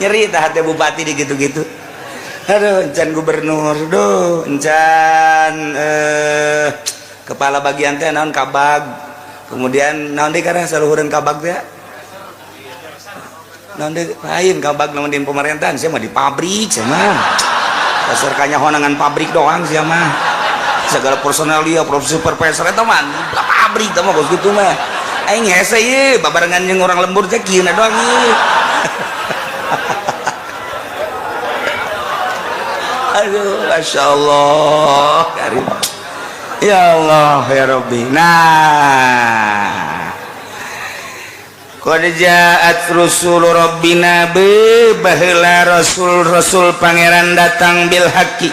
Nyeri tah hati bupati di gitu-gitu. Aduh, encan gubernur, duh, encan kepala bagian teh naon, kabag. Kemudian naon deui karena saluhureun kabag teh? Naon deui? Lain kabag naon di pemerintahan, sia mah di pabrik sia mah. Dasar kanyahoangan pabrik doang sia mah. Segala personalia, supervisor eta mah pabrik teh mah kos kitu mah. Aing hese ieu babarengan jeung orang lembur teh kieu doang ieu. Aduh, Masya Allah, karim. Ya Allah, ya Rabbi. Nah, qad ja'at rusul rabbina be baheula rasul-rasul pangeran datang bil haqqi.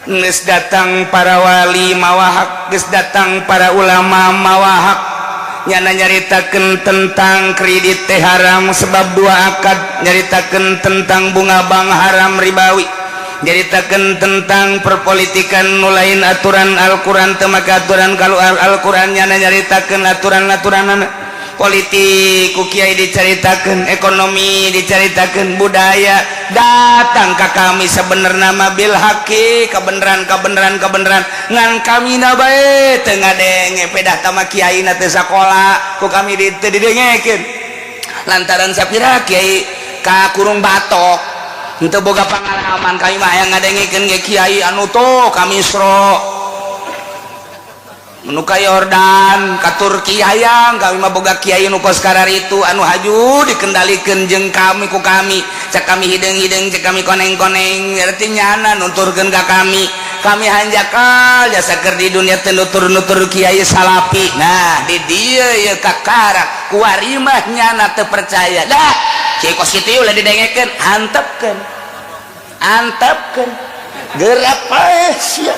Geus datang para wali mawa hak, geus datang para ulama mawa hak. Nyana nyaritakeun tentang kredit teh haram sebab dua akad, nyaritakeun tentang bunga bank haram ribawi, nyaritakeun tentang perpolitikan nu lain aturan Al-Qur'an teu make aturan kalau Al-Qur'an, nyana nyaritakeun aturan-aturanana politik ku kiai dicaritakeun, ekonomi dicaritakeun, budaya datang ka kami sebenarnya mah bil haqqi, kebenaran kebenaran kebenaran, ngan kami na bae teu ngadenge pedah tama kiai na teu sakola ku kami teu didengekeun lantaran sapira kiai ka kurung batok henteu boga pengalaman. Kami mah hayang ngadengekeun ge kiai anu tuh ka Misro, nu ka Yordan, ka Turki hayang. Kami mah boga kiai nu kos kararitu anu haju dikendalikeun jeung kami ku kami, cek kami hideung-hideung, cek kami koneng-koneng, berarti nyana nuturkeun ka kami. Kami hanjakal jasa keur di dunia teu nutur-nutur kiai salapi. Nah, di dieu ieu kakara kuari mah nyana teu percaya dah kiai kos kitu ulah didengekeun, antepkeun antepkeun gerak paeh sia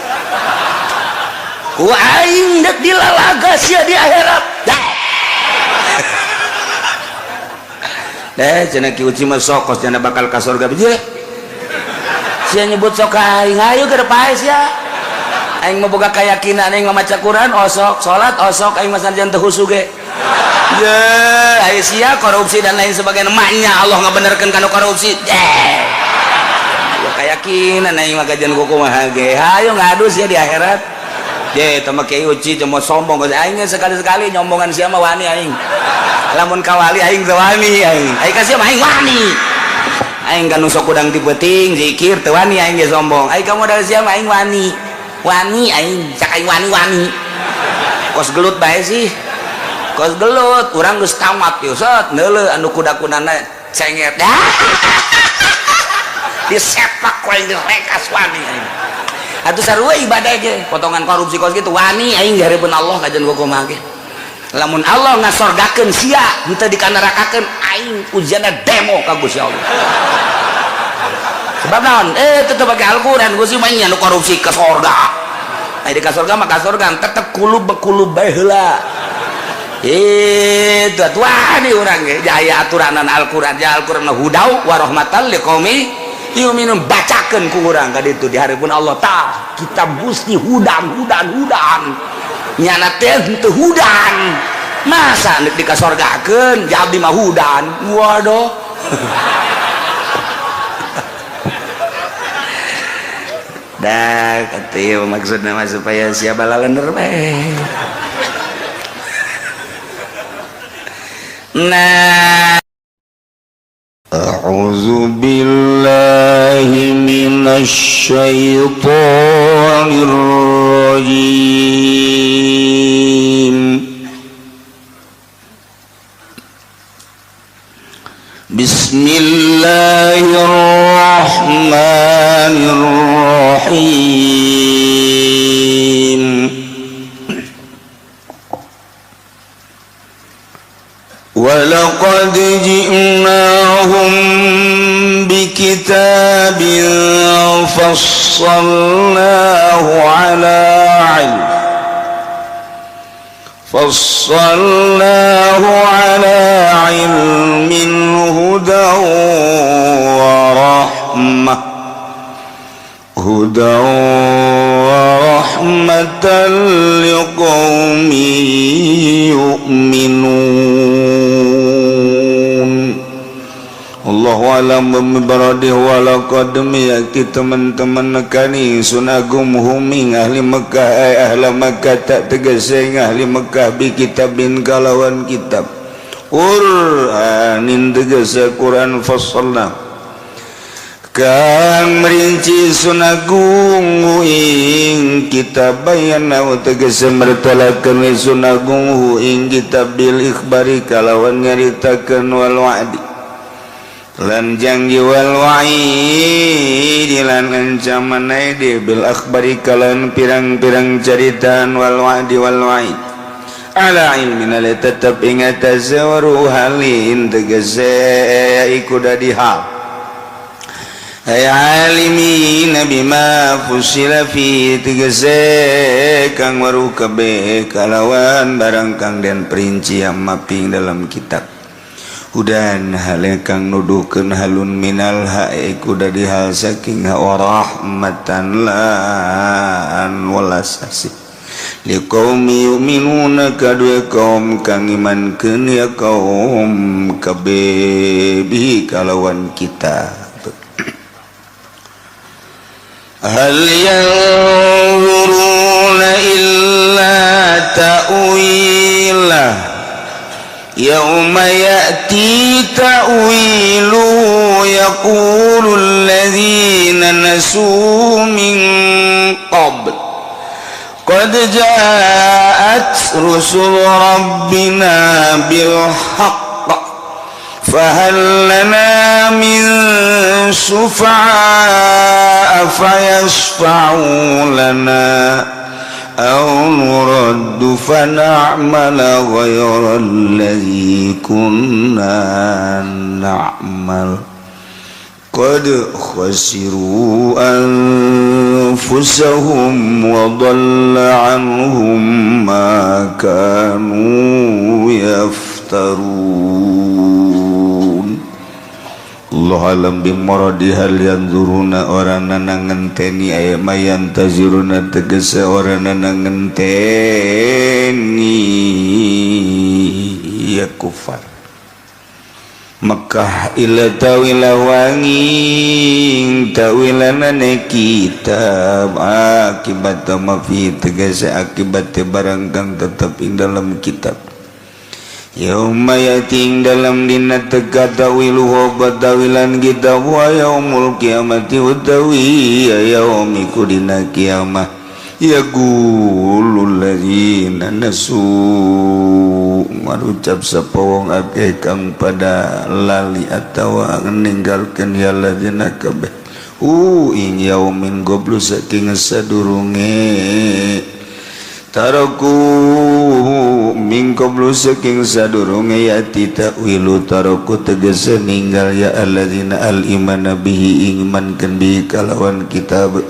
ku aing dek dilalaga sia di akhirat dah. Deh cenah Ki Uci mah sokos cenah bakal ka surga biji sia nyebut sok ka aing, ayo geura paeh sia. Aing mah boga keyakinan, aing mah maca Quran osok, salat osok, aing mah sanajan teu khusyuk ge. Ye, ayo sia korupsi dan lain sebagainya, maknya Allah ngabenerkeun kana korupsi. Ye. Ya keyakinan aing mah kajian kumaha ge. Hayo ngadu sia di akhirat. Ye, tama Kiai Uci cuma sombong aing sekali-sekali nyombongan sia mah wani aing. Lamun kawali aing teu wani aing. Aing ka sia mah aing wani. Aing kan nu sok kudang ti peuting zikir teu wani aing ge sombong. Aing ka modal sia mah aing wani. Wani aing, cak aing wani-wani. Kos gelut bae sih. Kos gelut, urang geus tamat ieu set neuleuh anu kuda-kudana cenget. Disepak ku aing direkas wani aing. Atuh sarua ibadah ge, potongan korupsi kos kitu wani aing di hareupeun Allah kajian kumaha ge. Lamun Allah ngasorgakeun sia henteu dikanarakakeun aing ujianna demo ka Gusti Allah. Sebab naon? Tetep bagi Al-Qur'an Gusti mah nya nu korupsi ke sorga. Ai di ka sorga mah ka sorga tetep kulub bekulub bae heula. Itu atuh wani urang ge jaya aturanan Al-Qur'an, ja Al-Qur'an hudau wa rahmatan liqaumi yuminun, bacakeun ku urang ka ditu di hareupeun Allah tah kitab Gusti hudan hudan hudan nyana teh henteu hudan masa nek dikasorgakeun ja abdi mah hudan waduh. Dah kata maksudna mah supaya sia balalender bae. Nah, أعوذ بالله من الشيطان الرجيم. بسم الله الرحمن الرحيم. ولقد جئناهم بكتاب فصلناه على علم فصلناه على علم هدى ورحمة هدى ورحمة لقوم يؤمنون. Allahu alam bimuradih. Walaqad yaki teman-teman nekani ingsun agum hum ing ahli Mekah, ay ahla Makkah, tak tegese ing ahli Mekah, bi kitabin kalawan kitab, Qur'anin tegese Quran, fassalna kang merinci ingsun agung ing kitab, bayana tegese mertelakeun ingsun agung ing kitab, bil ikhbari kalawan nyaritakeun, wal wa'di lan janji, wal wa'id lan ancaman aidi, bil akhbari kalan pirang-pirang caritaan, wal wa'di wal wa'id, ala ilmin ale tetep ingat zawaru halin tegese iku dadi hal, ay alimin bima fusila fi tegese kang waru kabeh kalawan barang kang den perinci maping dalam kitab, hudan hale kang nuduhkeun halun minal ha iku dadi hal saking warahmatan lan welas asih, liqaumi yu'minuna kadue kaum kang imankeun ya kaum kabeh bihi kalawan kitab. Hal yanzuruna illa ta'wilah yauma ya'ti ta'wilu yaqulu alladhina nasu min qabl qad ja'at rusul rabbina bil haqq fahal lana min syufa'a fayashfa'u lana aw nuraddu fana'mala ghayra alladhi kunna na'mal qad khasiru anfusahum wa dhalla 'anhum ma kanu yaftarun. Allah alam bimuradi. Hal yanzuruna ora nana ngenteni, aya mayantaziruna tegese ora nana ngenteni ya kufar Mekah ila tawila wanging tawilanane kitab, akibat ma fi tegese akibat barang kang tetep ing dalam kitab, yauma yati ing dalam dina teka tawiluhu tawilan kitab, wa yaumul kiamati utawi ya yaumi dina kiamah, yaqulul ladzina nasu ngucap sapa wong akeh kang pada lali atawa ninggalkeun ya ladzina kabeh ing yaumin qablu saking sadurunge, taraku min qablu saking sadurunge yati ta'wilu, taraku tegese ninggal ya alladzina al imana bihi iman bihi kalawan kitab.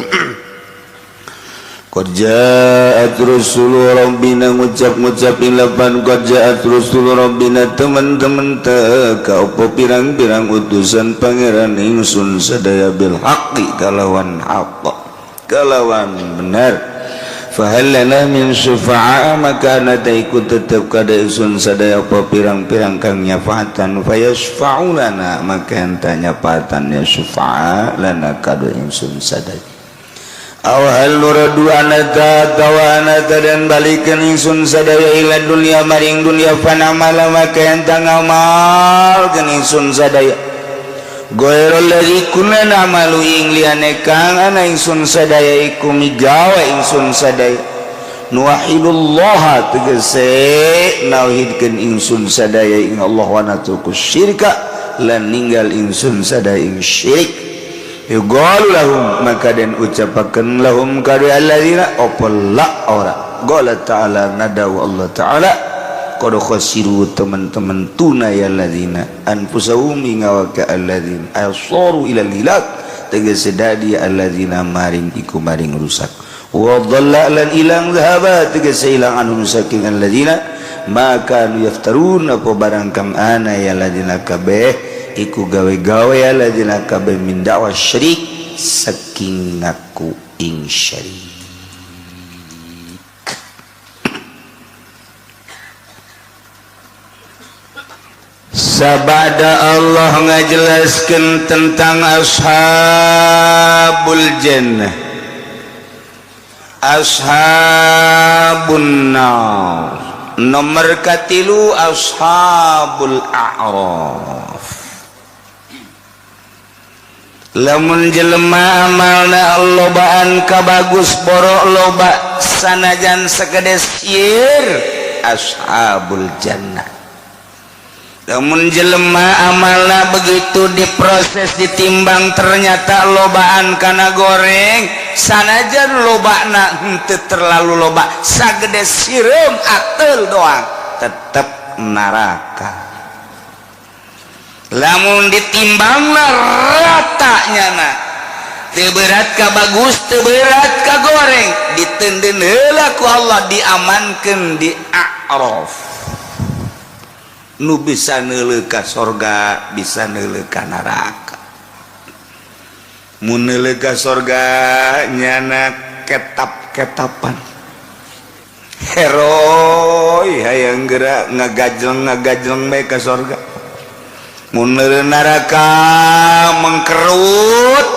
Qad ja'at rusulu rabbina ngucap-ngucap ilapan qad ja'at rusulu rabbina teman-teman teka apa pirang-pirang utusan pangeran ingsun sadaya, bil haqqi kalawan haqq kalawan benar, fahal lana min syufa'a maka nata ikut tetep kada ingsun sadaya apa pirang-pirang kang nyafaatan, fayashfa'u lana maka enta nyafaatan ya syufa'a lana kada ingsun sadaya, aw hal nuradu anata tawanata dan balikan ingsun sadaya ila dunia maring dunia, fanamala maka enta ngamalkeun ingsun sadaya ghairal ladzi kunna na'malu ing liyane kang ana ingsun sadaya iku migawe ingsun sadaya, nuwahidullah tegese nauhidkeun ingsun sadaya ing Allah, wa natruku syirka lan ninggal ingsun sadaya ing syirik. Yuqalu lahum maka den ucapaken lahum kadu alladzina apa la ora, qala ta'ala ngadawu Allah ta'ala, qad khasiru teman-teman tuna ya alladzina anfusahum ngawaka alladzina asaru ila hilak tegese dadi alladzina maring iku maring rusak, wa dhalla lan ilang, zahaba tegese ilang, anhum saking alladzina maka yaftarun apa barang kang ana ya alladzina kabeh iku gawe-gawe alladzina kabeh min dakwah syirik saking ngaku ing syirik. Sabada Allah ngajelaskan tentang ashabul jannah, ashabun nar, nomor katilu ashabul a'raf. Lamun jelema amalna lobaan ka bagus, borok loba sanajan segede sieur, ashabul jannah. Namun jelema amalna begitu diproses, ditimbang, ternyata lobaan kana goreng, sanajan lobana henteu terlalu loba, sagede sireum ateul doang, tetep neraka. Lamun ditimbangna rata, nyana teu berat ka bagus, teu berat ka goreng, diteundeun heula ku Allah, diamankeun di A'raf, nu bisa neuleuh ka sorga, bisa neuleuh ka neraka. Mun neuleuh ka sorga, nyana ketap-ketapan, heroi, hayang geura ngagajleng ngagajleng bae ka sorga. Mun neuleuh neraka, mengkerut,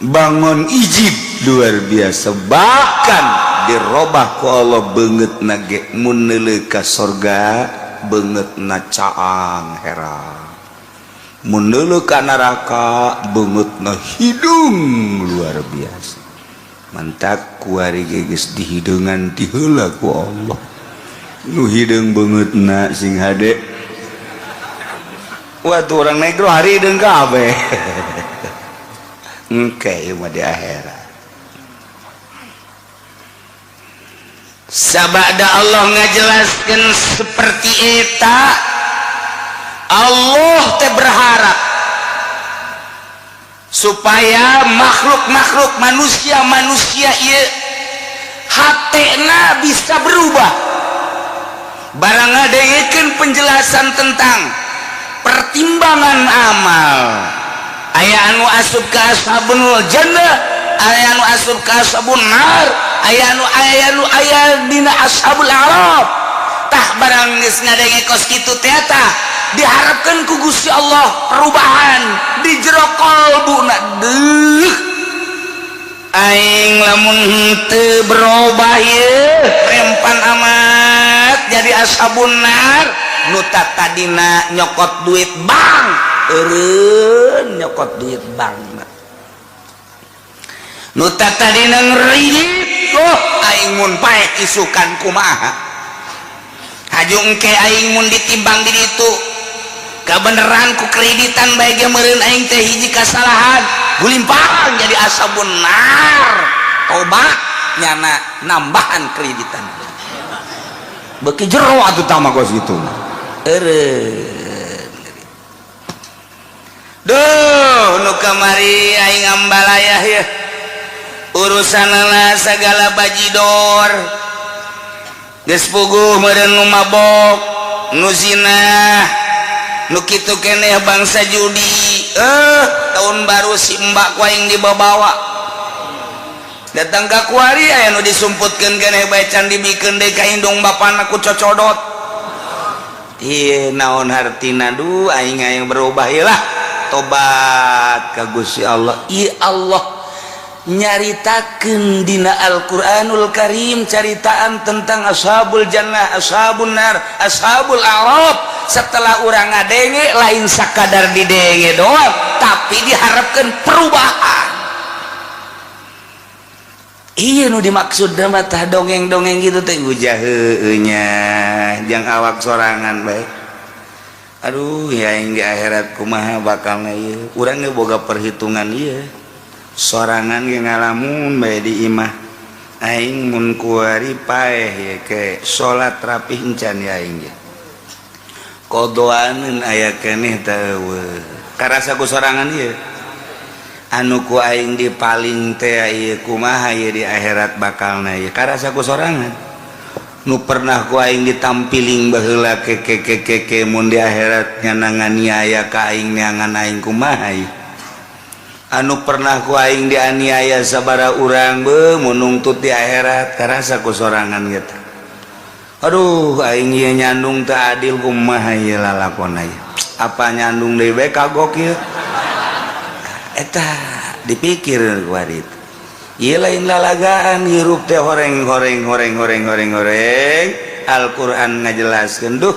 bangun ijib luar biasa, bahkan dirobah ku Allah beungeutna ge. Mun neuleuh ka sorga, beungeutna caang herang. Mun neuleuh ka neraka, beungeutna hidung luar biasa. Mantak kuari ge geus dihideungan ti heula ku Allah. Nu hideung beungeutna sing hade. Wah, tuh orang negro hari hideung kabeh. Engke ieu mah di akhirat. Sabada Allah ngajelaskan seperti eta, Allah teh berharap supaya makhluk-makhluk, manusia-manusia ieu hatena bisa berubah barang ngadengekeun penjelasan tentang pertimbangan amal. Aya anu asup ka ashabul jannah, aya anu asup ka ashabun nar, aya nu aya dina ashabul a'raf. Tah, barang geus ngadenge kos kitu teh, tah diharapkan ku Gusti Allah perubahan di jero kolbuna. Deuh, aing lamun henteu berubah ye rempan amat jadi ashabun nar. Nu tadina nyokot duit bank, eureun nyokot duit bank. Nu tadina ngridit, oh, aing mun paeh isukan kumaha? Haju engke aing mun ditimbang di ditu kabeneran ku kreditan bae ge meureun aing teh hiji kasalahan gulimpang jadi ashabun nar. Tobat, nyana nambahan kreditan, beuki jero atuh tama kos kitu eureun. Duh, nu kamari aing ambalayah ya, urusanana segala bajidor geus puguh meureun, nu mabok, nu zina, nu kitu keneh, bangsa judi. Eh, tahun baru si mbak ku aing dibawa datang ka kuari, aya nu disumputkeun keneh bae, can dibikeun deui ka indung bapana ku cocodot. Ieu naon hartina? Duh, aing aing berubah ieu lah, tobat ka Gusti Allah. Ieu Allah nyaritakeun dina Al-Qur'anul Karim caritaan tentang ashabul jannah, ashabun nar, ashabul a'raf. Setelah urang ngadenge, lain sakadar didenge doang, tapi diharapkan perubahan. Iya, nu dimaksud mah tah dongeng-dongeng gitu teh ujah heueuh nya jang awak sorangan bae. Aduh ya, yang di akhirat kumaha bakalna ieu? Urang ge boga perhitungan ieu sorangan ge, ngalamun bae di imah. Aing mun kuari paeh ye ke salat rapih encan ya, aing ge kodoaneun aya keneh teu karasa ku sorangan ieu anu ku aing di paling teh ieu kumaha ieu di akhirat bakalna ieu karasa ku sorangan. Nu pernah ku aing ditampiling baheula ke ke ke ke ke, mun di akhirat nyana nganiaya ka aing, neangan aing kumaha ieu? Anu pernah ku aing dianiaya sabara urang be, mun nungtut di akhirat karasa ku sorangan gitu. Aduh, aing ieu nyandung teu adil, kumaha ieu lalakon ieu? Apa nyandung deui bae kagok ieu? Eta dipikir ku itu. Ieu lain lalagaan, hirup teh horeng horeng horeng horeng horeng horeng. Al-Qur'an ngajelaskeun, duh,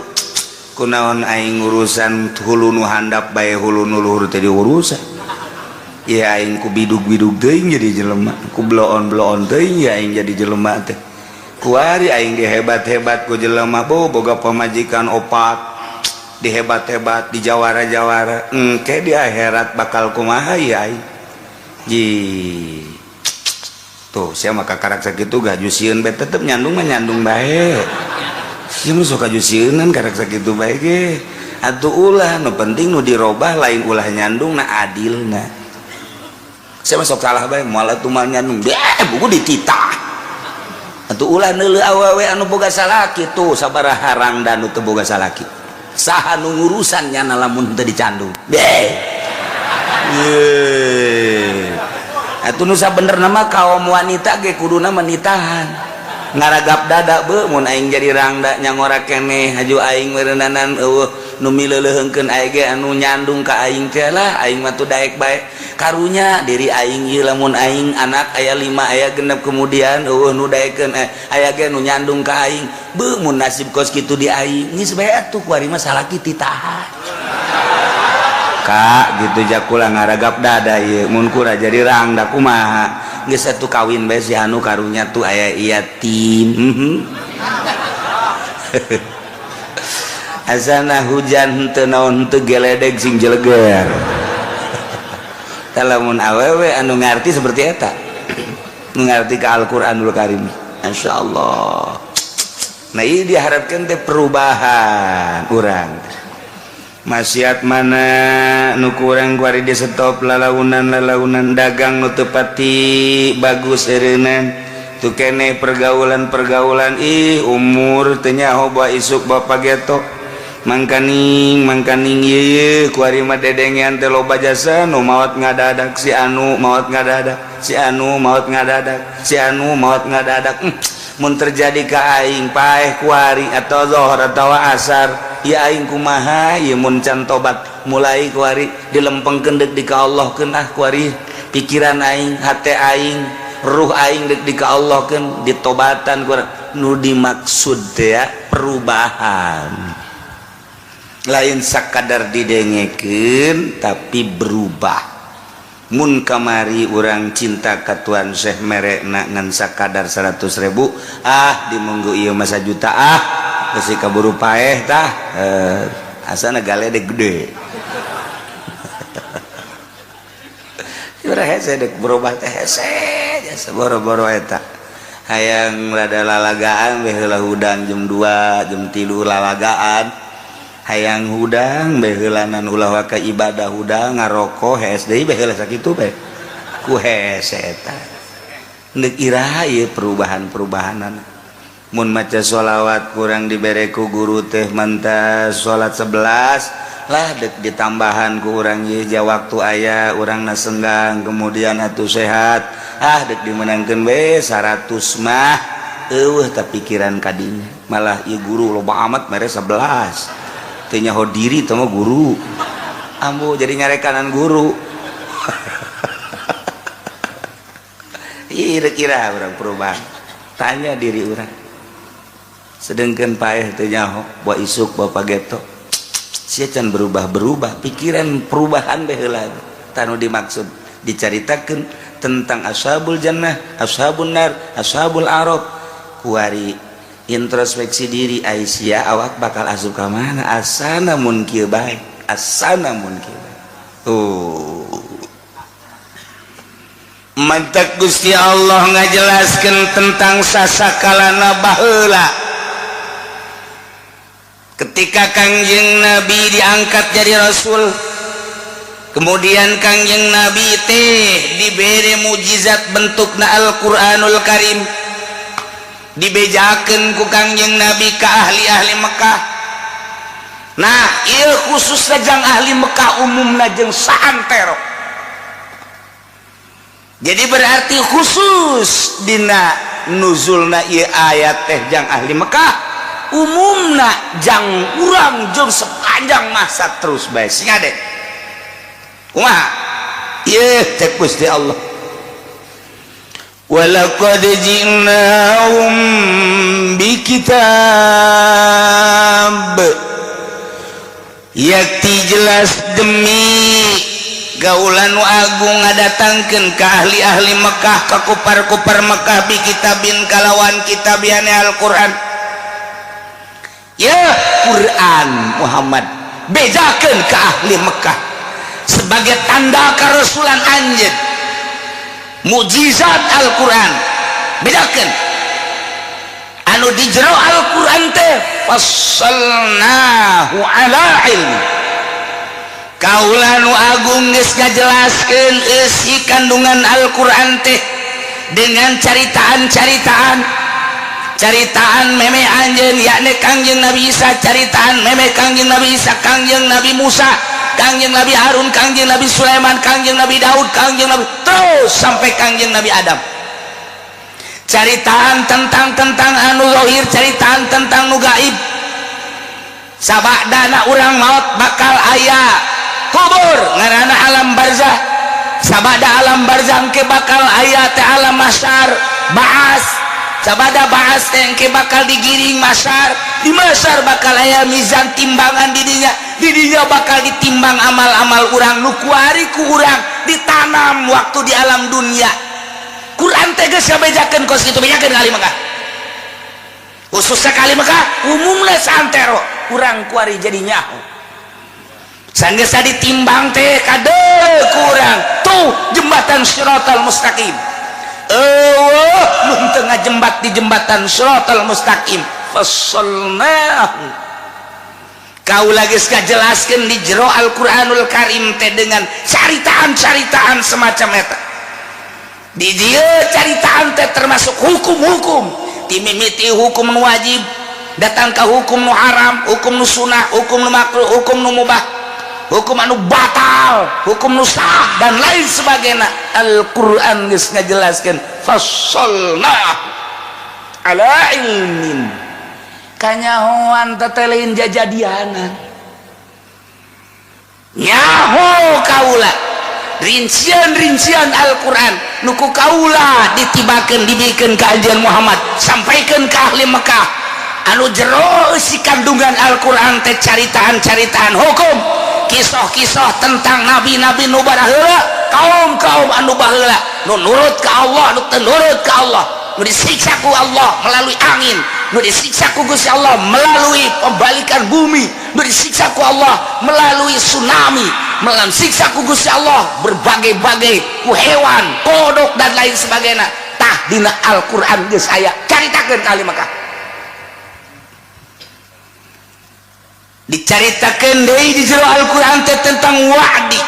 kunaon aing urusan hulu nu handap bae, hulu nu luhur teh diurusan. Ya aing ku bidug-bidug teuing jadi jelema, ku bloon-bloon teuing ya aing jadi jelema teh. Kuari aing dihebat-hebat ku jelema, bo boga pamajikan opat, dihebat-hebat, di jawara-jawara, engke di akhirat bakal kumaha ya aing? Ji tuh sia maka karak sakitu gaju sieun bae, tetep nyandung mah nyandung bae. Sia mah sok kaju sieunan karak sakitu bae ge atuh. Ulah, nu penting nu dirobah lain ulah nyandung na, adilna. Sia mah sok salah bae, moal atuh mal nyandung deh buku dititah atuh. Ulah neuleuh awewe anu boga salaki tuh, sabaraha rangda nu teu boga salaki, saha nu ngurusan nyana lamun teu dicandung? Deh ye atuh, nu sabenerna mah kaum wanita ge kuduna menitahan ngaragap dada be, mun aing jadi rangda nyangora keneh haju aing meureunanan, eueuh nu mileuleuheungkeun aing ge anu nyandung ka aing teh lah, aing mah tuh daek bae. Karunya diri aing ieu, lamun aing anak aya 5, aya 6, kemudian eueuh nu daekeun, aya ge nu nyandung ka aing be, mun nasib kos kitu di aing geus bae atuh. Kuari mah salaki titahan kak gitu, jakula ngaragap dada ieu mun kura jadi rangda kumaha? Geus atuh kawin bae si anu, karunya tuh aya yatim. Asana hujan henteu naon henteu, geledeg sing jeleger. Lamun awewe anu ngarti seperti eta, nu ngarti ke Al-Qur'anul Karim, insyaallah. Nah, ini diharapkan teh perubahan urang. Maksiat mana nu kurang kuari di stop, lalaunan lalaunan dagang nu teu pati bagus eureunnan tu kene, pergaulan pergaulan, ih, umur teu nyaho bawa isuk bapak geto, mangkaning mangkaning ieu kuari mah dedengean teh loba jasa nu maot ngadadak, si anu maot ngadadak, si anu maot ngadadak, si anu maot ngadadak. Mun terjadi ka aing paeh kuari atau zohor atau asar ya aing kumaha ieu mun can tobat mulai kuari dilempengkeun deuk di ka Allah keun? Ah, kuari pikiran aing, hate aing, ruh aing deuk di ka Allah keun, ditobatan kuari. Nu dimaksud teh ya perubahan, lain sakadar didengekeun tapi berubah. Mun kamari urang cinta ka Tuan Syekh merekna ngan sakadar 100.000, ah, di minggu ieu masa juta, ah, geus kaburu paeh tah, asana galedeg gede. Urang hese dek berubah teh, hese jasa boro-boro eta. Hayang rada lalagaan we heula, hudang jam 2, jam 3 lalagaan, hayang hudang bae heulanan, ulah waka ibadah, hudang ngaroko hees deui bae heula, sakitu bae ku hese eta. Neuk iraha ieu perubahan-perubahanan? Mun maca sholawat kurang dibere ku guru teh mantas salat 11 lah, dek ditambahan ku urang ieu ja waktu aya urang na senggang, kemudian atuh sehat, ah, dek dimenangkeun we 100 mah eueuh. Ta pikiran kadinya malah ieu guru loba amat mere 11, teu nyaho diri teh mah guru ambu jadi nyarekanan guru. Ieu kira urang perubahan, tanya diri urang. Sedangkan paeh teu nyaho bawa isuk bawa geto, sia can berubah-berubah pikiran, perubahan bae heula. Tanu dimaksud dicaritakeun tentang ashabul jannah, ashabun nar, ashabul arab, kuari introspeksi diri, Aisyah awak bakal asup ka mana asana mun kieu bae, asana mun kieu bae. Tuh mantak Gusti Allah ngajelaskeun tentang sasakalana baheula ketika Kangjeng Nabi diangkat jadi rasul, kemudian Kangjeng Nabi teh diberi mujizat bentukna Al-Qur'anul Karim, dibejakeun ku Kangjeng Nabi ke ahli-ahli Mekah. Nah, ieu khusus jang ahli Mekah, umumna jeung saantero. Jadi berarti khusus dina nuzulna ieu ayat teh jang ahli Mekah. Umumna jang urang jeung sepanjang masa terus bae sing ade kumaha ieu cek Gusti Allah. Walaqad ji'nahum bikitab, yakti jelas demi kaula nu agung ngadatangkeun ka ahli-ahli Mekah, ka kupar-kupar Mekah, bi kitabin kalawan kitab yani Al-Qur'an. Ya Quran Muhammad bejakeun ke ahli Mekah sebagai tanda kerasulan anjeun, mukjizat Al-Quran. Bedakan anu di jero Al-Quran teh fassalnahu ala ilmi. Kaula nu agung geus ngajelaskeun eusi kandungan Al-Quran teh dengan caritaan-caritaan, caritaan meme anjeun yakni Kangjeng Nabi Isa, caritaan meme Kangjeng Nabi Isa, Kangjeng Nabi Musa, Kangjeng Nabi Harun, Kangjeng Nabi Sulaiman, Kangjeng Nabi Daud, Kangjeng Nabi, terus sampai Kangjeng Nabi Adam. Caritaan tentang tentang anu zahir, caritaan tentang nu gaib. Sabadana urang maut bakal aya kubur ngaranna alam barzah. Sabada alam barzah ke bakal aya teh alam mahsyar, baas. Sabada baas teh ke bakal digiring mahsyar. Di mahsyar bakal aya mizan, timbangan. Didinya, didinya bakal ditimbang amal-amal urang nu kuari ku urang ditanam waktu di alam dunia. Quran teh geus ngabejakeun kos kitu. Bejakeun kali Mekah, khususnya kali Mekah, umumna santero urang kuari jadi nyaho. Sanggeus ditimbang teh kade kurang tuh jembatan Siratal Mustaqim. Eueuh nu teu ngajembat di jembatan Siratal Mustaqim. Fassalnahu, kaula geus ngajelaskeun di jero Al-Qur'anul Karim teh dengan caritaan-caritaan semacam eta. Di dieu caritaan teh termasuk hukum-hukum, timimiti hukum nu wajib datang ke hukum nu haram, hukum nu sunah, hukum nu makruh, hukum nu mubah, hukum anu batal, hukum nu sah, dan lain sebagainya. Al-Quran geus ngajelaskeun fassalna ala ilmin. Kanyahoan tetelein jajadianan, nyaho kaula rincian-rincian Al-Quran nu ku kaula ditibakeun, dibikeun ka anjeun Muhammad, sampaikan ke ahli Mekah. Anu jero si kandungan Al-Quran teh caritaan-caritaan hukum, kisah-kisah tentang nabi-nabi nu baheula, kaum-kaum anu baheula, nu nurut ka Allah, nu teu nurut ka Allah, nu disiksa ku Allah melalui angin, nu disiksa ku Gusti Allah melalui pembalikan bumi, nu disiksa ku Allah melalui tsunami, melalui siksa ku Gusti Allah berbagai-bagai ku hewan, kodok, dan lain sebagainya. Tah, dina Al-Quran geus aya caritakeun ka ahli Mekah. Dicaritakeun deui di jero Al-Quran teh tentang wa'di,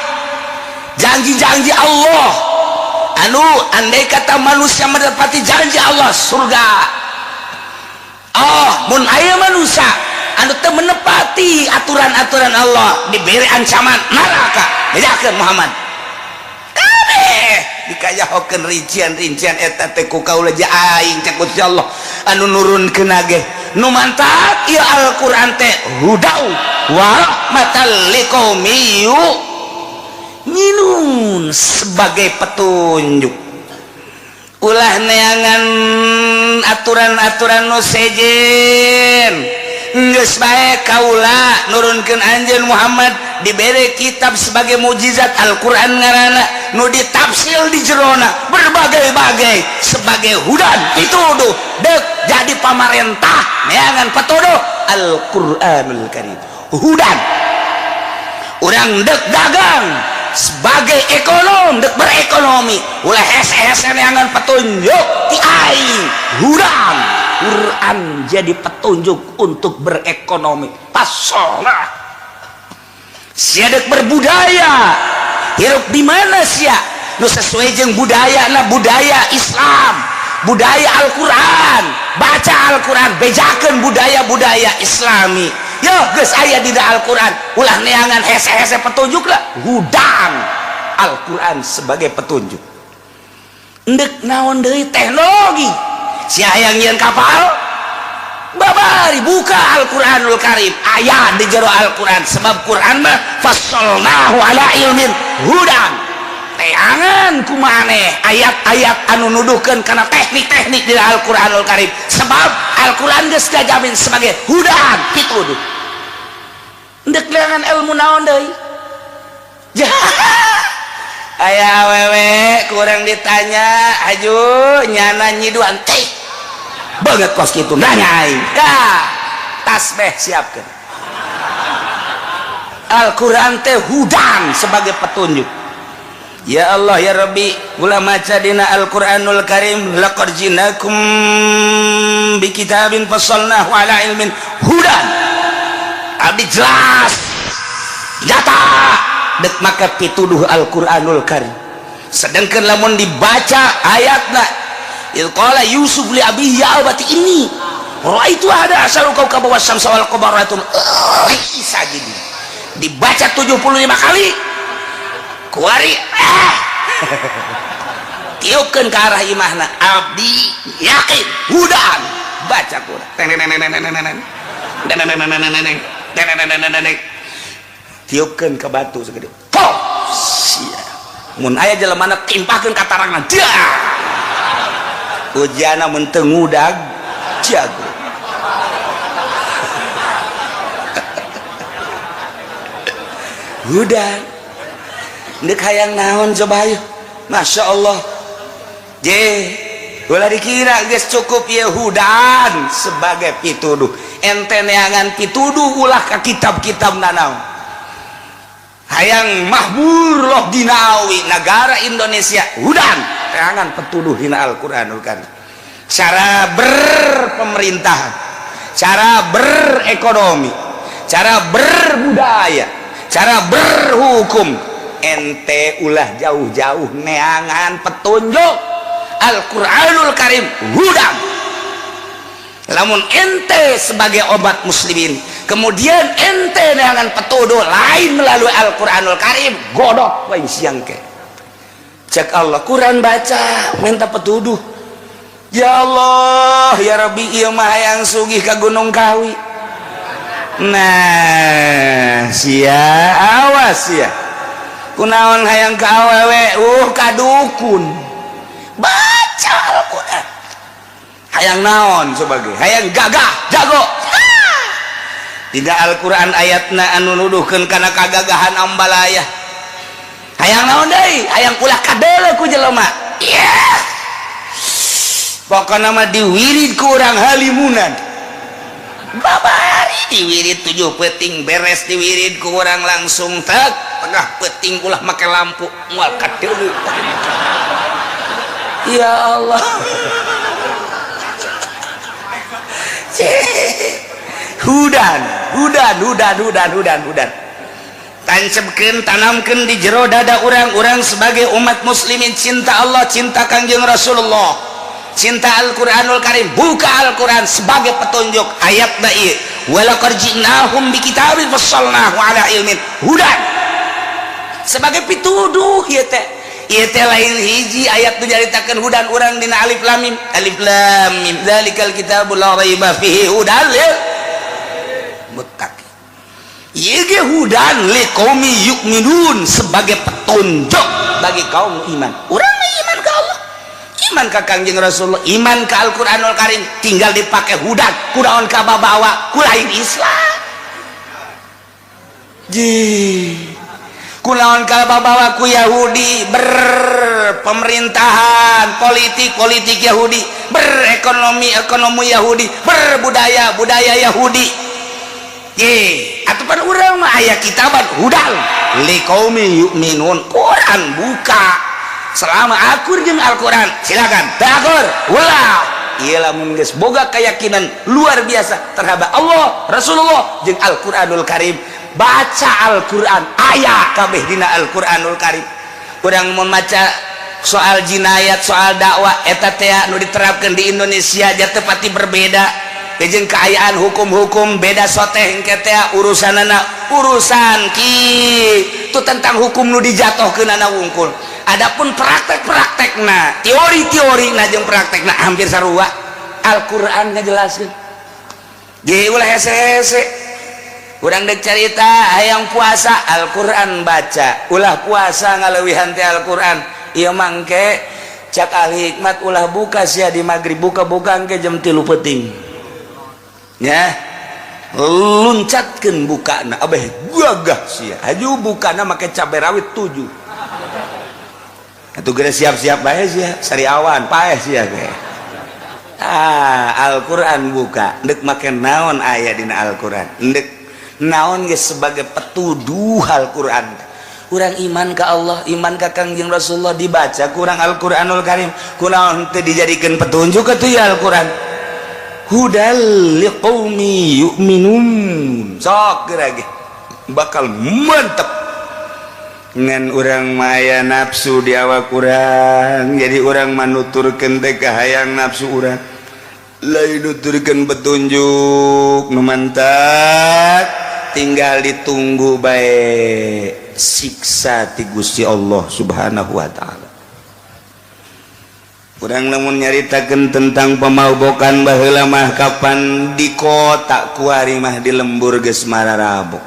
janji-janji Allah, anu andai kata manusia mendapati janji Allah, surga. Oh, mun aya manusia anu teu menepati aturan-aturan Allah, diberi ancaman neraka. Bejakeun Muhammad kabeh dikayahokeun rincian-rincian eta teh ku kaula aing. Cek Gusti Allah anu nurunkeun ge nu mantap ieu Al-Qur'an teh hudau wa rahmatal liqaumi yu'minun, sebagai petunjuk. Ulah neangan aturan-aturan nu sejen, geus bae kaula nurunkeun anjeun Muhammad, dibere kitab sebagai mukjizat, Al-Qur'an ngaranna, nu ditafsil di jerona berbagai-bagai sebagai hudan pituduh. Dek jadi pamarentah neangan patuduh Al-Qur'anul Karim, hudan. Urang dek dagang sebagai ekonom, dek berekonomi, ulah hese-hese neangan petunjuk ti aing, hudan. Quran jadi petunjuk untuk berekonomi. Pasolah sia dek berbudaya, hirup di mana sia nu sesuai jeung budaya na, budaya Islam, budaya Al-Quran. Baca Al-Quran, bejakeun budaya-budaya Islami. Yo geus aya di Al-Quran. Ulah neangan hese-hese petunjuk lah, hudang Al-Quran sebagai petunjuk. Endek naon deui? Teknologi, sia hayang nyieun kapal. Babari buka Al-Qur'anul Karim, aya di jero Al-Qur'an, sebab Quran mah fassalnahu ala ilmin hudan. Teangan ku maneh ayat-ayat anu nuduhkeun kana teknik-teknik di Al-Qur'anul Karim, sebab Al-Qur'an geus kajamin sebagai hudan pituduh. Ndek neangan ilmu naon deui? Aya awewe kurang ditanya aju nyana nyiduan teh banget kos kitu nanya aing. Ka tasbih siapkeun. Al-Qur'an teh hudan sebagai petunjuk. Ya Allah ya Rabbi, gula maca dina Al-Qur'anul Karim, laqad jinakum bi kitabin fassalnahu ala ilmin hudan. Abdi jelas nyata dek maka pituduh Al-Qur'anul Karim. Sedangkan lamun dibaca ayatna, idz qala Yusuf li abihi ya abati inni ra'aitu ahada asyara kawkaban wasyamsa wal qamara bisa jadi dibaca 75 kali kuari tiupkeun ke arah imahna. Abdi yakin hudan baca Quran, tiupkeun ke batu segede pok sia. Mun aya jelema timpahkeun ka tarangna dia ujiana, mun teu ngudag jago. Hudan ndek hayang naon coba ayo. Masya Allah, je ulah dikira geus cukup ieu hudan sebagai pituduh. Ente neangan pituduh ulah ka kitab-kitab nanaon. Hayang mahmur loh dinawi negara Indonesia, hudan teangan petuduh dina Al-Qur'anul Karim. Cara berpemerintahan, cara berekonomi, cara berbudaya, cara berhukum, ente ulah jauh-jauh neangan petunjuk. Al-Qur'anul Karim hudan. Lamun ente sebagai obat muslimin kemudian ente neangan petuduh lain melalui Al-Qur'anul Karim, godok wae siang ke. Cek Allah, Quran baca minta petuduh. Ya Allah ya Rabbi, ieu mah hayang sugih ka Gunung Kawi. Nah sia awas sia, kunaon hayang ka awewe ka dukun, baca Al-Qur'an. Hayang naon sebagai hayang gagah jago, tidak Al-Qur'an ayatna anu nuduhkeun kana kagagahan ambalaya. Hayang naon deui? Hayang ulah kadeuleu ku jelema. Yeah. Pokona mah diwirid ku urang halimunan. Babari diwirid 7 peuting, beres diwirid ku urang langsung tek tengah peuting ulah make lampu moal kadeuleu. Ya Allah. Hudan, hudan, hudan, hudan, hudan, hudan. Tancapkeun, tanamkeun di jero dada urang-urang sebagai umat muslimin, cinta Allah, cinta Kangjeng Rasulullah, cinta Al-Qur'anul Karim. Buka Al-Qur'an sebagai petunjuk ayatna ieu, walaqad ji'nahum bikitabin fassalnahu ala ilmin hudan, sebagai pituduh ieu teh. Ieu teh lain hiji ayat nu nyaritakeun hudan urang dina alif lam mim. Alif lam mim dzalikal kitabul la raiba fihi hudan lil muttaqin. Ieu ge hudan liqaumi yu'minun, sebagai petunjuk bagi kaum iman. Urang mah iman ka Allah, iman ka Kangjeng Rasulullah, iman ka Al-Qur'anul Karim, tinggal dipake hudan kunaon ka babawa ku lain Islam. Ji kunaon bawa ku Yahudi berpemerintahan politik politik Yahudi, berekonomi ekonomi Yahudi, berbudaya budaya Yahudi. Ye atuh urang mah aya kitaban hudan liqaumi yu'minun. Quran buka selama akur jeung Al-Quran silakan, teu akur ulah. Ieu lamun geus boga keyakinan luar biasa terhadap Allah, Rasulullah jeung Al-Qur'anul Karim, baca Al-Qur'an aya kabeh dina Al-Qur'anul Karim. Urang mun maca soal jinayat, soal dakwah eta teh nu diterapkeun di Indonesia ja teu pati berbeda jeung kaayaan hukum-hukum beda soteh engke teh urusanana urusan kitu tentang hukum nu dijatohkeunana wungkul. Adapun praktek-praktekna, teori-teorina jeung praktekna hampir sarua. Al-Qur'an ngajelaskeun. Ge ulah hese-hese. Urang dek carita hayang puasa, Al-Qur'an baca. Ulah puasa ngaleuwihan teh Al-Qur'an. Ieu mangke cak ahli hikmat, ulah buka sia di maghrib, buka-buka engke jam 3 peuting. Ya. Luncatkeun bukana abeh gagah sia. Haju bukana make cabe rawit 7. Atuh geus siap-siap bae sia, sariawan paeh sia ge. Ah, Al-Qur'an buka, ndek make naon aya dina Al-Qur'an. Ndek naon ge sebagai petuduh Al-Qur'an. Urang iman ka Allah, iman ka Kangjeng Rasulullah, dibaca kurang Al-Qur'anul Karim. Kunaon teu dijadikeun petunjuk atuh ya Al-Qur'an. Hudal liqaumi yu'minun. Sok geura ge bakal mantep. Ngan urang maya nafsu di awak urang, jadi urang manuturkeun teh kahayang nafsu urang, lain nuturkeun petunjuk nu mantap. Tinggal ditunggu bae siksa ti Gusti Allah Subhanahu wa taala. Urang lamun nyaritakeun tentang pemabokan baheula mah kapan di kota, kuari mah di lembur geus mararabok.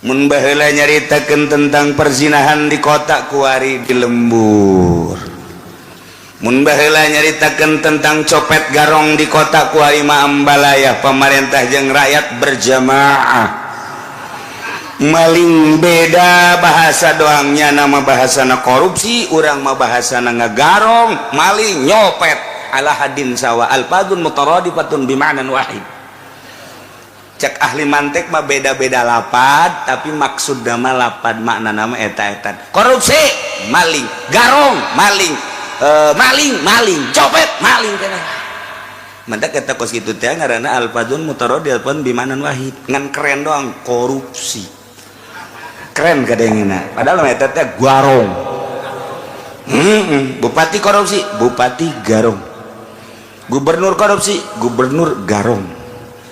Mun baheula nyaritakeun tentang perzinahan di kota, kuari di lembur. Mun baheula nyaritakeun tentang copet garong di kota, kuari mah ambalaya pemerintah jeung rakyat berjamaah maling. Beda bahasa doangnya, nama bahasana korupsi, urang mah bahasana ngagarong, maling, nyopet, ala hadin sawa, alfadun mutaradifatun bima'nan wahid. Cek ahli mantek mah beda-beda lapad, tapi maksud nama lapad makna nama eta-eta korupsi, maling, garong, maling, maling, maling, copet, maling kena. Mantak eta kos kitu teh ngaranna alfadun mutaradifatun bima'nan wahid, ngan keren doang korupsi, keren kadangna, padahal mah eta teh garong. Bupati korupsi, bupati garong. Gubernur korupsi, gubernur garong.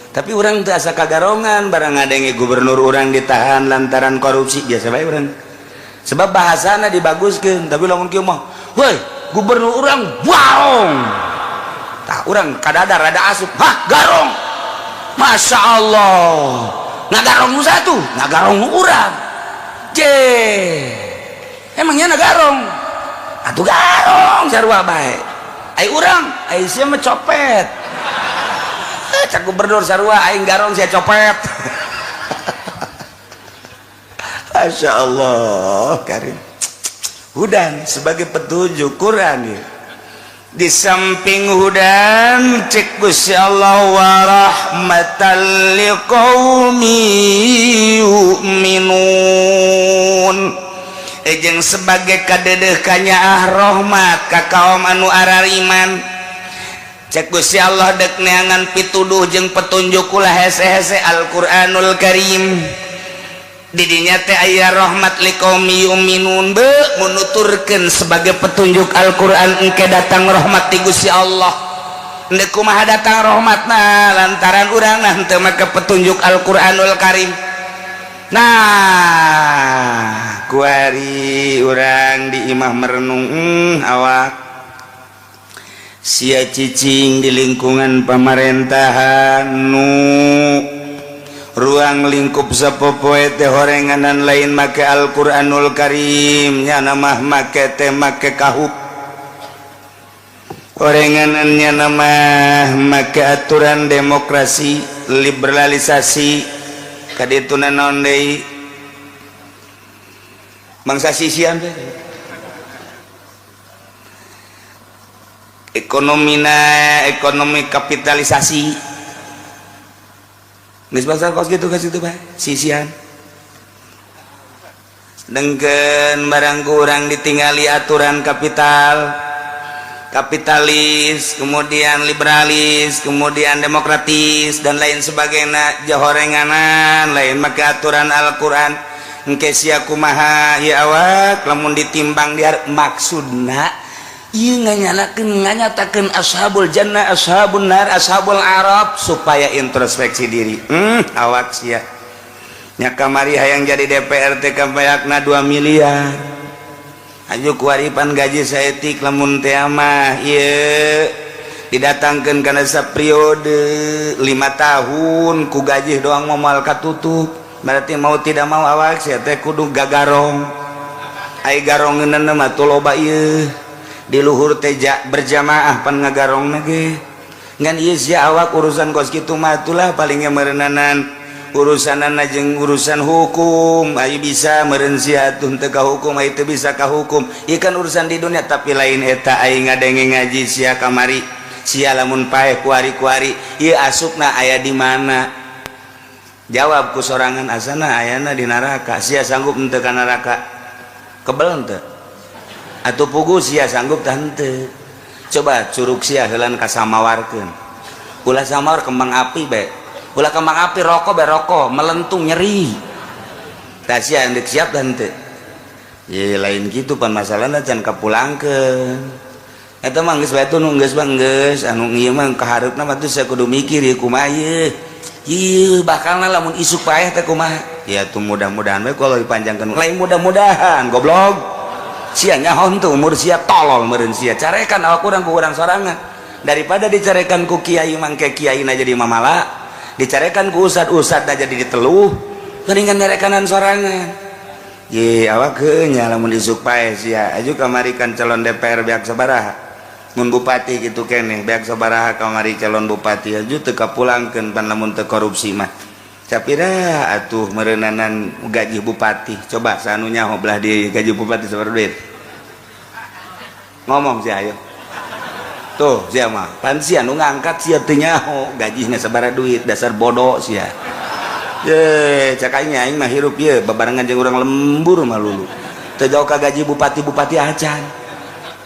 Tapi urang teu asa kagarongan barang ngadenge gubernur urang ditahan lantaran korupsi, biasa bae urang, sebab bahasana dibaguskeun. Tapi lamun kieu mah, woi, gubernur urang garong, tah urang kadada rada asup, hah, garong, Masya Allah, ngagarong nu satu, ngagarong nu urang je, emangnya ngagarong atuh, garong sarua bae. Ai urang, ai sia mah copet. Eh, cak gubernur sarua aing garong, sia copet. Masya Allah Karim. Hudan sebagai petunjuk Quran ya. Di samping hudan, cek Gusti Allah, wa rahmatan liqaumi yu'minun, jeung sebagai kadedeh kanyaah rahmat ka kaum anu arariman. Cek Gusti Allah, dek neangan pituduh jeung petunjuk ulah hese-hese, Al-Qur'anul Karim. Didinya teh aya rahmat liqaumi yu'minun. Be menuturkeun sebagai petunjuk Al-Qur'an, engke datang rahmat ti Gusti Allah. Ndek kumaha datang rahmatna lantaran urang nah teu make petunjuk Al-Qur'anul Karim? Nah, kuari urang di imah merenung, awak sia cicing di lingkungan pemerintahan nu ruang lingkup sapopoe teh horenganan lain make Al-Qur'anul Karim, nyana mah make teh make kahup, horenganannya nama make aturan demokrasi, liberalisasi, kadituna naon deui, bangsa sisian teh, ekonomina ekonomi kapitalisasi. Geus bangsa kos kitu, kos kitu bae sisian. Sedengkeun barang kurang ditinggali aturan kapital, kapitalis, kemudian liberalis, kemudian demokratis, dan lain sebagainya, jahorenganan lain make aturan Al-Qur'an. Engke sia kumaha ieu awak lamun ditimbang diar? Maksudna ieu nganyalakeun, nganyatakeun ashabul jannah, ashabun nar, ashabul arab, supaya introspeksi diri. Awak sia nya kamari hayang jadi DPR teh kabayakna 2 miliar. Aju kuaripan gaji saeutik, lamun teh mah ieu Didatangkeun kana saperiode 5 tahun ku gaji doang moal katutup. Berarti mau tidak mau awak sia teh kudu gagarong. Ai garongeunana mah tuh loba ieu. Di luhur teh berjamaah pan ngagarongna ge. Ngan ieu sia awak urusan kos kitu mah atulah palingnya meureunanan urusanana jeung urusan hukum. Ayo bisa meureun sia atuh teu ka hukum, ayo teu bisa ka hukum. Ieu kan urusan di dunia, tapi lain eta aing ngadenge ngaji sia kamari. Sia lamun paeh kuari-kuari, ieu asupna aya di mana? Jawab ku sorangan, asana ayana di neraka. Sia sanggup henteu ka neraka? Kebel henteu? Atuh pugu sia sanggup tah henteu? Coba curug sia heulan kasamawarkeun. Ulah samawar kembang api bae. Ulah kembang api, rokok bae, rokok melentung nyeri. Tah sia endek siap tah henteu? Ye lain kitu pan masalahna can kapulangkeun. Eta mah geus bae nu geus mah geus anu ieu mah kahareupna mah teu sia kudu mikir ieu kumaha ieu. Ieu bakalna lamun isuk paeh teh kumaha? Ya tuh mudah-mudahan we kalau dipanjangkeun. Lain mudah-mudahan goblok. Sia nyaho teu umur sia tolol meureun sia. Carekan awak urang ku urang sorangan. Daripada dicarekan ku kiai mangke kiaina jadi mamala, dicarekan ku ustad-ustadna jadi diteluh, mendingan nyarekanan sorangan. Ye awak heuh nya lamun isuk paeh sia aju kamari kan calon DPR beak sabaraha. Mun bupati kitu keneh beak sabaraha kamari calon bupati aju teu kapulangkeun pan lamun teu korupsi mah. Capira atuh meureunanan gaji bupati. Coba sanu nyaho belah di gaji bupati sabaraha duit. Ngomong sia ayo. Tuh sia mah pan sia nu ngangkat sia teu nyaho gajina sabaraha duit, dasar bodoh sia. Ye cak aing aing mah hirup ieu babarengan jeung urang lembur mah lulu. Teu jauh ka gaji bupati-bupati acan.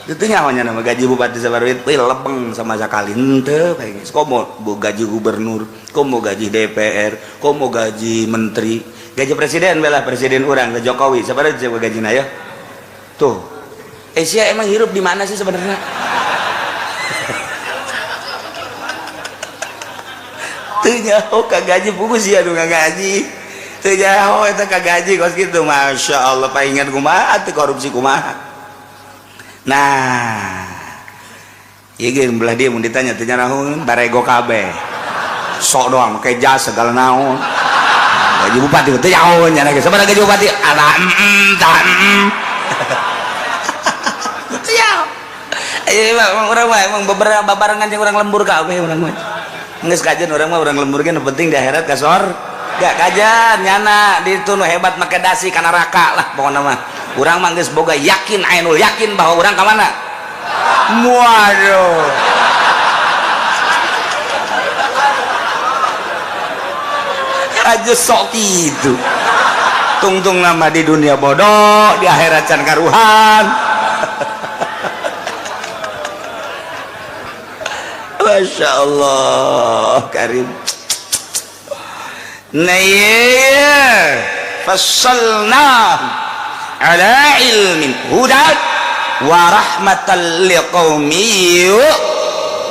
Itu nyaho nya nama gaji bupati sabaraha duit, euy lebeng sama sakali henteu bae geus. Komo gaji gubernur, komo gaji DPR, komo gaji menteri, gaji presiden belah presiden urang Jokowi sabaraha gajina ya. Tuh. Sia emang hirup di mana sih sebenarnya? Teu nyaho ka gaji pugu sia nu ngagaji. Teu nyaho eta ka gaji kos kitu. Masya Allah paingan kumaha teu korupsi kumaha. Nah, ieu ge belah dia mun ditanya teu nyarahun barego kabeh. Sok doang make jas segala naon. Gaji bupati teu nyaho nya ge sabaraha gaji bupati? Ala tah. Emang urang mah emang beberapa babarengan jeung urang lembur kabeh urang mah. Geus kajian urang mah urang lembur ge nu penting di akhirat ka sorga kajian nyana di itu nu hebat make dasi ka neraka lah pokona mah. Urang mah geus boga yakin ainul yakin bahwa urang ka mana? Waduh. Aja sok kitu. Tungtung nama di dunia bodoh, di akhirat can karuhan. Masya Allah karim. Nah iya fassalna ala ilmin hudan wa rahmatan liqaumi yu'minun.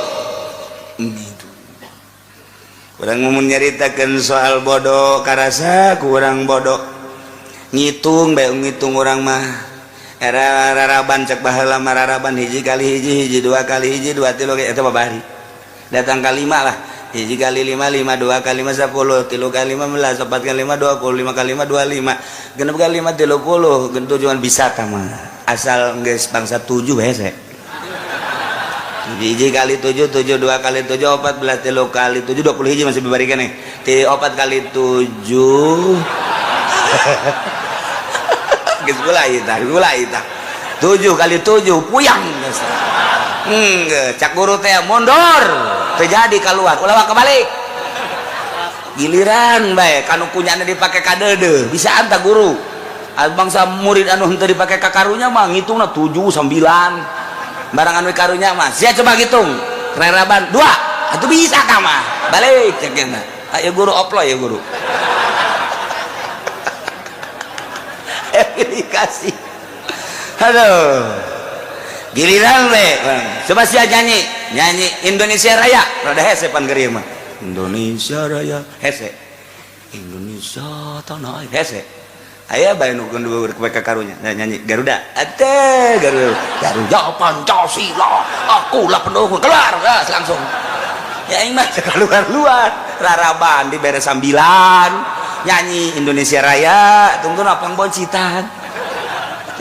Urang mun nyaritakeun soal bodoh karasa ku urang bodoh. Ngitung bae ngitung urang mah. Era raraban cek baheula mah raraban hiji kali hiji hiji dua kali hiji dua tilu eta babari. Datang ka lima lah. Hiji kali lima lima dua kali lima 10 tilu kali lima 15 empat kali lima 20 lima kali lima 25 genep kali lima 30 genep tujuan bisa tah mah. Asal geus bangsa 7 hese. Hiji kali 7 7 dua kali 7 14 tilu kali 7 20 hiji masih bibari keneh. Ti 4 kali 7 geus mulai tah, mulai tah. 7 kali 7 puyang geus. Cak guru teh mundur, teu jadi keluar, ulah kebalik. Giliran bae kanu kunyana dipake kadeudeuh, bisa anta guru. Bangsa murid anu henteu dipake ka karunya mah ngitungna 7 9. Barang anu karunya mah sia coba hitung. Reraban 2, atuh bisa ka mah. Balik cek nya. Ayo guru oplo ya guru. Dikasih. Aduh. Giliran we. Coba sia nyanyi, nyanyi Indonesia Raya. Rada hese pan keur mah. Indonesia Raya hese. Indonesia tanah air hese. Aya bae nu ka karunya nyanyi Garuda. Ate Garuda. Garuda Pancasila, akulah pendukung. Keluar gas langsung. Ya aing mah keluar-luar, raraban dibere sambilan, nyanyi Indonesia Raya, tunggu apang boncitan.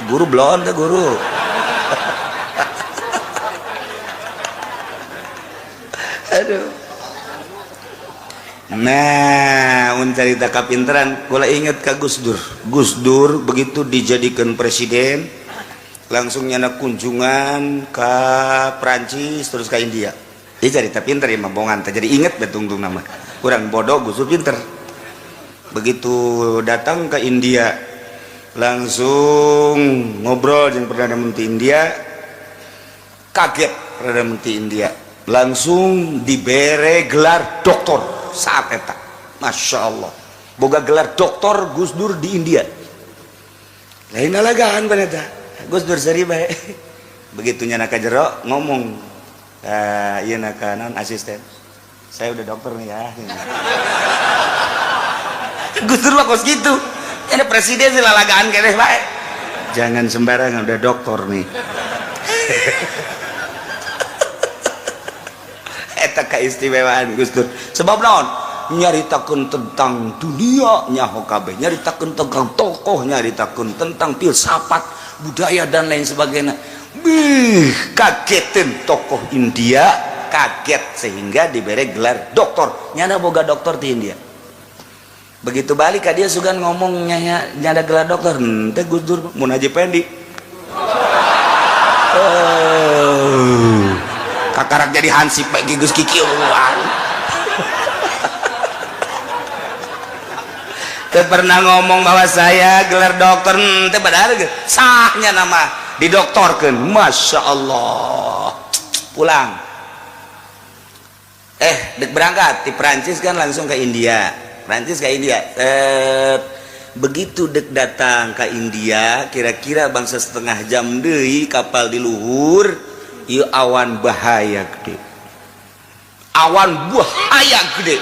Guru blon teh guru. Aduh. Nah, un cerita kapinteran, kula inget ka Gus Dur. Gus Dur begitu dijadikan presiden, langsung nyana kunjungan ke Prancis terus ke India. Ini cerita pinter ya mabongan, jadi inget betungtung nama. Kurang bodoh Gus Dur pinter. Begitu datang ke India, langsung ngobrol dengan Perdana Menteri India, kaget Perdana Menteri India, langsung dibere gelar doktor saat eta. Masya Allah, boga gelar doktor Gus Dur di India. Lain lalagaan paneta Gus Dur seri bae. Begitu nyana ka jero ngomong, iya naka non asisten, saya udah dokter nih ya. Gus Dur mah kos gitu. Ini presiden sih lalagaan keneh bae. Jangan sembarangan, udah dokter nih. Eta keistimewaan Gus Dur. Sebab naon? Nyaritakeun tentang dunia nyaho kabeh, nyaritakeun tentang tokoh, nyaritakeun tentang filsafat, budaya dan lain sebagainya. Bih, kagetin tokoh India, kaget sehingga diberi gelar doktor. Nyana boga doktor di India. Begitu balik ka dia sugan ngomong nyana gelar doktor. Henteu Gus Dur mun Haji Pendi. Oh, kakarak jadi hansip bae geus kikieuan. Teu pernah ngomong bahwa saya gelar dokter, henteu padahal sahnya nama didoktorkeun. Masya Allah. Pulang. Dek berangkat di Prancis kan langsung ke India. Prancis ke India. Begitu dek datang ke India, kira-kira bangsa setengah jam deui kapal di luhur, ieu awan bahaya gede. Awan bahaya gede.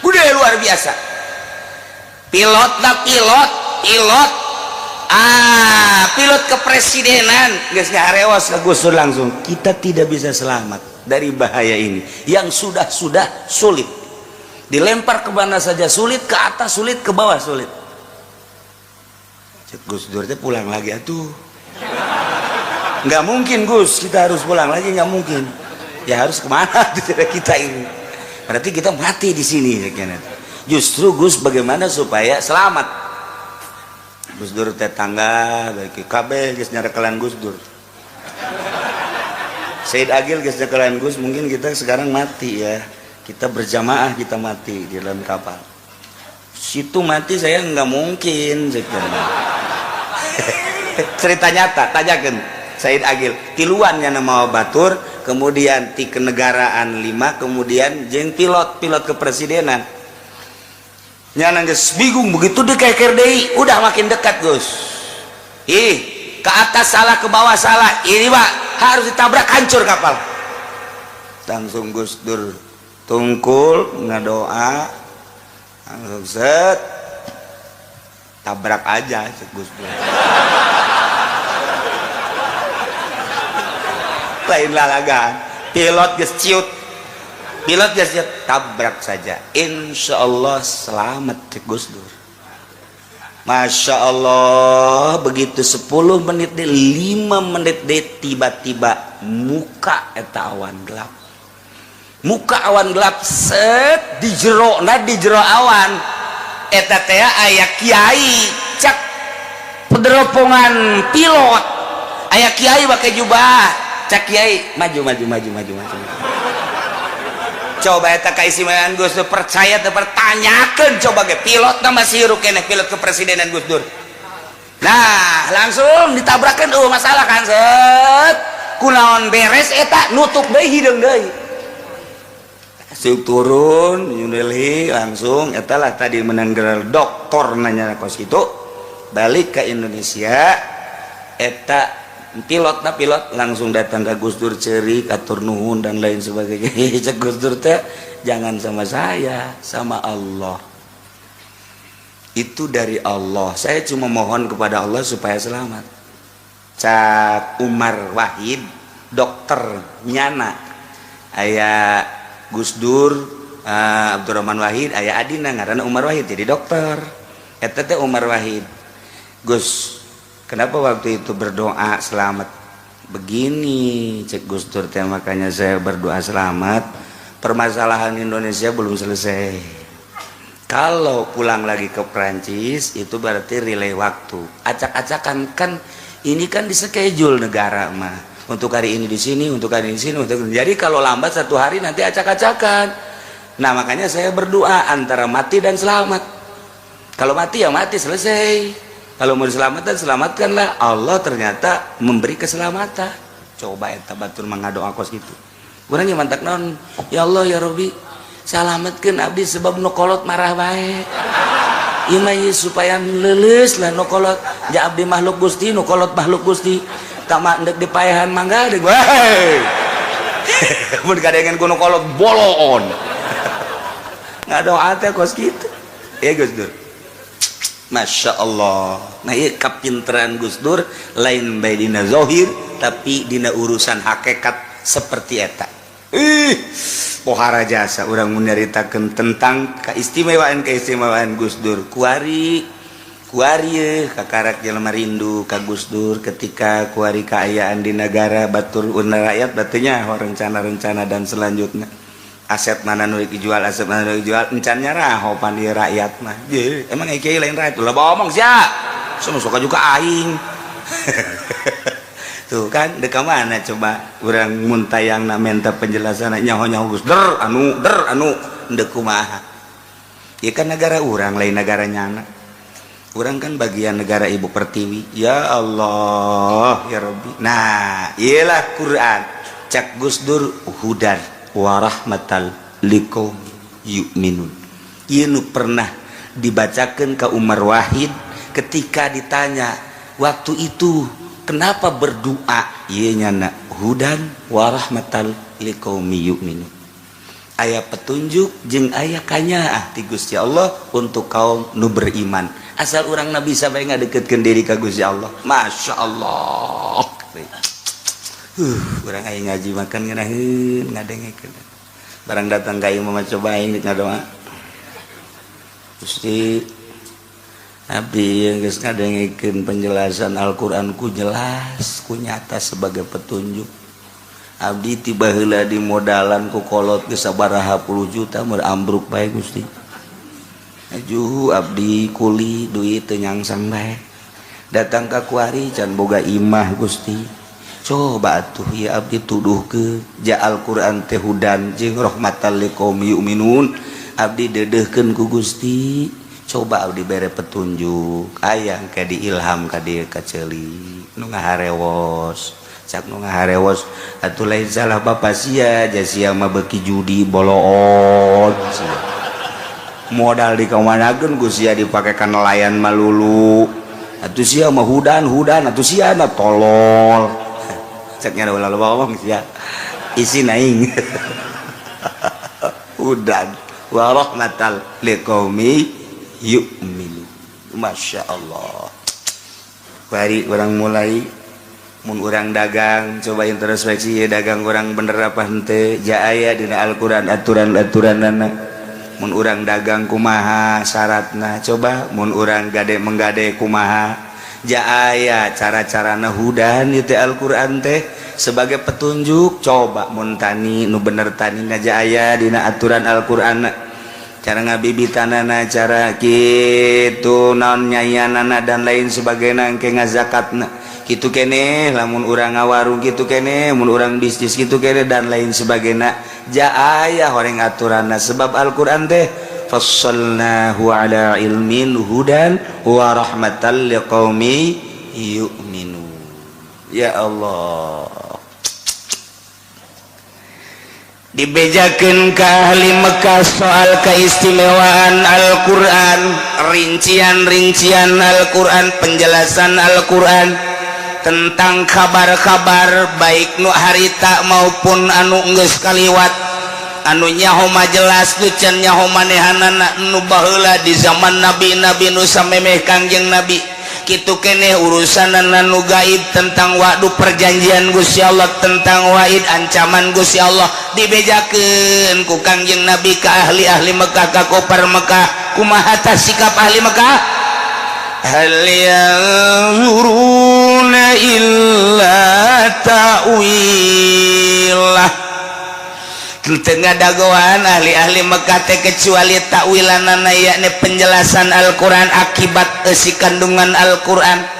Gede luar biasa. Pilot na pilot, pilot. Ah, pilot kepresidenan geus ngarewas ka Gus Dur langsung. Kita tidak bisa selamat dari bahaya ini. Yang sudah-sudah sulit. Dilempar ke mana saja sulit, ke atas sulit, ke bawah sulit. Cek Gus Dur teh pulang lagi atuh. Nggak mungkin Gus, kita harus pulang lagi, nggak mungkin. Ya harus kemana kita ini? Berarti kita mati di sini. Justru Gus bagaimana supaya selamat? Gus Dur tetangga bagi kabeh geus nyarekelan Gus Dur. Said Agil geus nyarekelan Gus, mungkin kita sekarang mati ya. Kita berjamaah kita mati di dalam kapal. Situ mati saya nggak mungkin. Cerita nyata, tanyakan Said Agil. Tiluannya nama batur, kemudian ti kenegaraan 5, kemudian jeung pilot kepresidenan. Nyana geus bingung begitu dikeker deui, udah makin dekat Gus. Ih, ke atas salah, ke bawah salah. Ini Pak, harus ditabrak hancur kapal. Langsung Gus Dur tungkul ngadoa, langsung set tabrak aja cek Gus Dur. Lain lalagan, pilot geus ciut. Pilot geus ciut, tabrak saja. Insya Allah selamat cek Gus Dur. Masya Allah, begitu 10 menit deh, 5 menit deh, tiba-tiba muka eta awan gelap. Muka awan gelap set di jero, nah di jero awan eta teh aya kiai cak pederopongan pilot, aya kiai pakai jubah, cak kiai maju maju maju maju maju. Coba eta kaistimewaan Gus Dur, percaya teu pertanyakeun coba ge pilot na masih hirup keneh pilot kepresidenan Gus Dur. Nah, langsung ditabrakeun eueuh masalah kan set. Kunaon beres eta nutup deui hideung deui. Siuk turun New Delhi langsung eta lah tadi menang gelar doktor nanya kos kitu balik ke Indonesia eta pilot na pilot langsung datang ke Gus Dur ceri katur nuhun dan lain sebagainya. Cek Gus Dur teh jangan sama saya, sama Allah. Itu dari Allah. Saya cuma mohon kepada Allah supaya selamat. Cak Umar Wahid, dokter nyana aya Gus Dur, Abdurrahman Wahid, aya adina ngaranna Umar Wahid, jadi dokter eta teh. Umar Wahid, "Gus, kenapa waktu itu berdoa selamat begini?" Cek Gus Dur teh, "Makanya saya berdoa selamat, permasalahan Indonesia belum selesai. Kalau pulang lagi ke Prancis itu berarti relay waktu, acak-acakan. Kan ini kan di schedule negara mah, untuk hari ini di sini, untuk hari ini di sini, untuk jadi kalau lambat satu hari nanti acak-acakan. Nah, makanya saya berdoa antara mati dan selamat. Kalau mati ya mati, selesai. Kalau mau diselamatkan, selamatkanlah." Allah ternyata memberi keselamatan. Coba eta batur mah ngadoa kos gitu. Urang yang mantak naon? "Ya Allah, ya Robi, salametkeun abdi sebab nu kolot marah bae. Ieu mah supaya leuleus lah nu kolot. Ja abdi makhluk Gusti, nu kolot makhluk Gusti. Tama ndek dipaehan mangga deuk wae." Mun kadengen ku nu kolot boloon. Ngadoa teh kos kitu. Ya Gus Dur. Masya Allah. Nah, ieu kapinteran Gus Dur lain bae dina zahir, tapi dina urusan hakikat seperti eta. Ih, pohara jasa urang menyeritakan tentang keistimewaan keistimewaan Gus Dur. Kuari kuari kakarak jelema rindu ka Gus Dur ketika kuari kaayaan di negara batur una rakyat batunya rencana-rencana dan selanjutnya, aset mana nu dijual, aset mana nu dijual, encan nyaraho pan ieu rakyat mah. Ye, emang kiai lain rakyat? Lah, ngomong sia semua suka juga aing tuh kan. Deka mana coba urang mun tayang na minta penjelasan, nyaho nyaho Gus Der anu der anu ndek kumaha? Ya kan negara urang, lain negara nyana. Urang kan bagian negara Ibu Pertiwi. Ya Allah, ya Rabbi. Nah, iyalah Quran, cak Gus Dur, hudan warahmatal liqaum yu'minun. Ieu nu pernah dibacakan ke Umar Wahid ketika ditanya waktu itu kenapa berdoa. Ieu nyana hudan warahmatal liqaumi yu'minun, aya petunjuk jeung aya kanyaah ti Gusti Allah untuk kaum nu beriman, asal urang nabi sampai ngadeketkeun diri ka Gusti Allah. Masya Allah, urang aya ngaji makan ngeunaheun ngadengekeun. Barang datang ka imam, coba aing ngadoa, "Gusti, abdi yang geus ngadengekeun penjelasan Al-Qur'an ku jelas ku nyata sebagai petunjuk. Abdi tiba heula di modalan ku kolot geus sabaraha puluh juta mun ambruk bae. Gusti, ajuh abdi kuli, duit teu nyangsang bae. Datang ka kuari can boga imah. Gusti, coba atuh ya abdi tuduh ke ja Al-Qur'an teh hudan jeung rahmatan liqaumi yu'minun. Abdi dedehkeun ku Gusti. Coba abdi bere petunjuk." Aya ke diilham ka dieu ka ceuli nu ngaharewos. Cak nu ngaharewos, "Atuh lain salah bapak sia, ja sia mah beuki judi boloon sia. Modal dikamanakeun ku sia dipake ka nelayan malulu. Atuh sia mah hudan hudan, atuh sia mah tolol." Cek nya ulah loba ngomong sia, isi aing hudan wa rahmatal liqaumi yu'minu. Masya Allah. Bari urang mulai mun urang dagang, coba introspeksi ya, dagang urang bener apa henteu. Ja aya dina Al-Qur'an aturan-aturanana. Mun urang dagang kumaha syaratna? Coba mun urang gade menggade kumaha? Ja aya cara-carana. Hudan itu Al-Qur'an teh sebagai petunjuk. Coba mun tani nu bener tani, ja aya dina aturan Al-Qur'an cara ngabibitanana, cara kitu naon nyayanana, dan lain sebagainya, engke ngazakatna kitu kene, lamun urang ngawarung kitu kene, mun urang bisnis kitu kene, dan lain sebagainya. Ja aya horeng aturanna, sebab Al-Qur'an teh fassalnahu ala ilmin hudan wa rahmatan liqaumi yu'minu. Ya Allah, dibejakeun ka ahli Mekah soal keistimewaan Al-Qur'an, rincian-rincian Al-Qur'an, penjelasan Al-Qur'an tentang kabar-kabar baik nu harita maupun anu geus kaliwat. Anu nyaho mah jelas, nu can nyaho manehanana nu baheula di zaman nabi-nabi nu samemeh Kangjeng Nabi. Kitu keneh urusanana nu gaib tentang wa'du, perjanjian Gusti Allah, tentang wa'id, ancaman Gusti Allah, dibejakeun ku Kangjeng Nabi ka ahli-ahli Mekah, ka kufar Mekah. Kumaha tah sikap ahli Mekah? Hal yanzuruna illa ta'wilah. Teu ngadagoan ahli-ahli Mekah teh kecuali takwilanana, yakni penjelasan Al-Qur'an, akibat isi kandungan Al-Qur'an.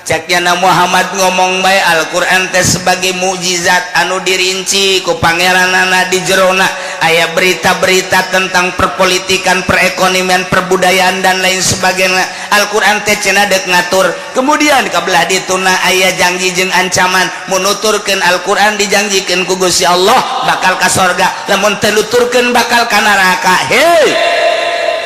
Ceknya Muhammad ngomong bae Al-Qur'an teh sebagai mukjizat anu dirinci ku pangeranana, di jerona aya berita-berita tentang perpolitikan, perekonomian, perbudayaan, dan lain sebagainya. Al-Qur'an teh cenah dek ngatur. Kemudian kabelah dituna aya janji jeung ancaman, mun nuturkeun Al-Qur'an dijanjikeun ku Gusti Allah bakal ka sorga, lamun teu nuturkeun bakal ka neraka. Hei,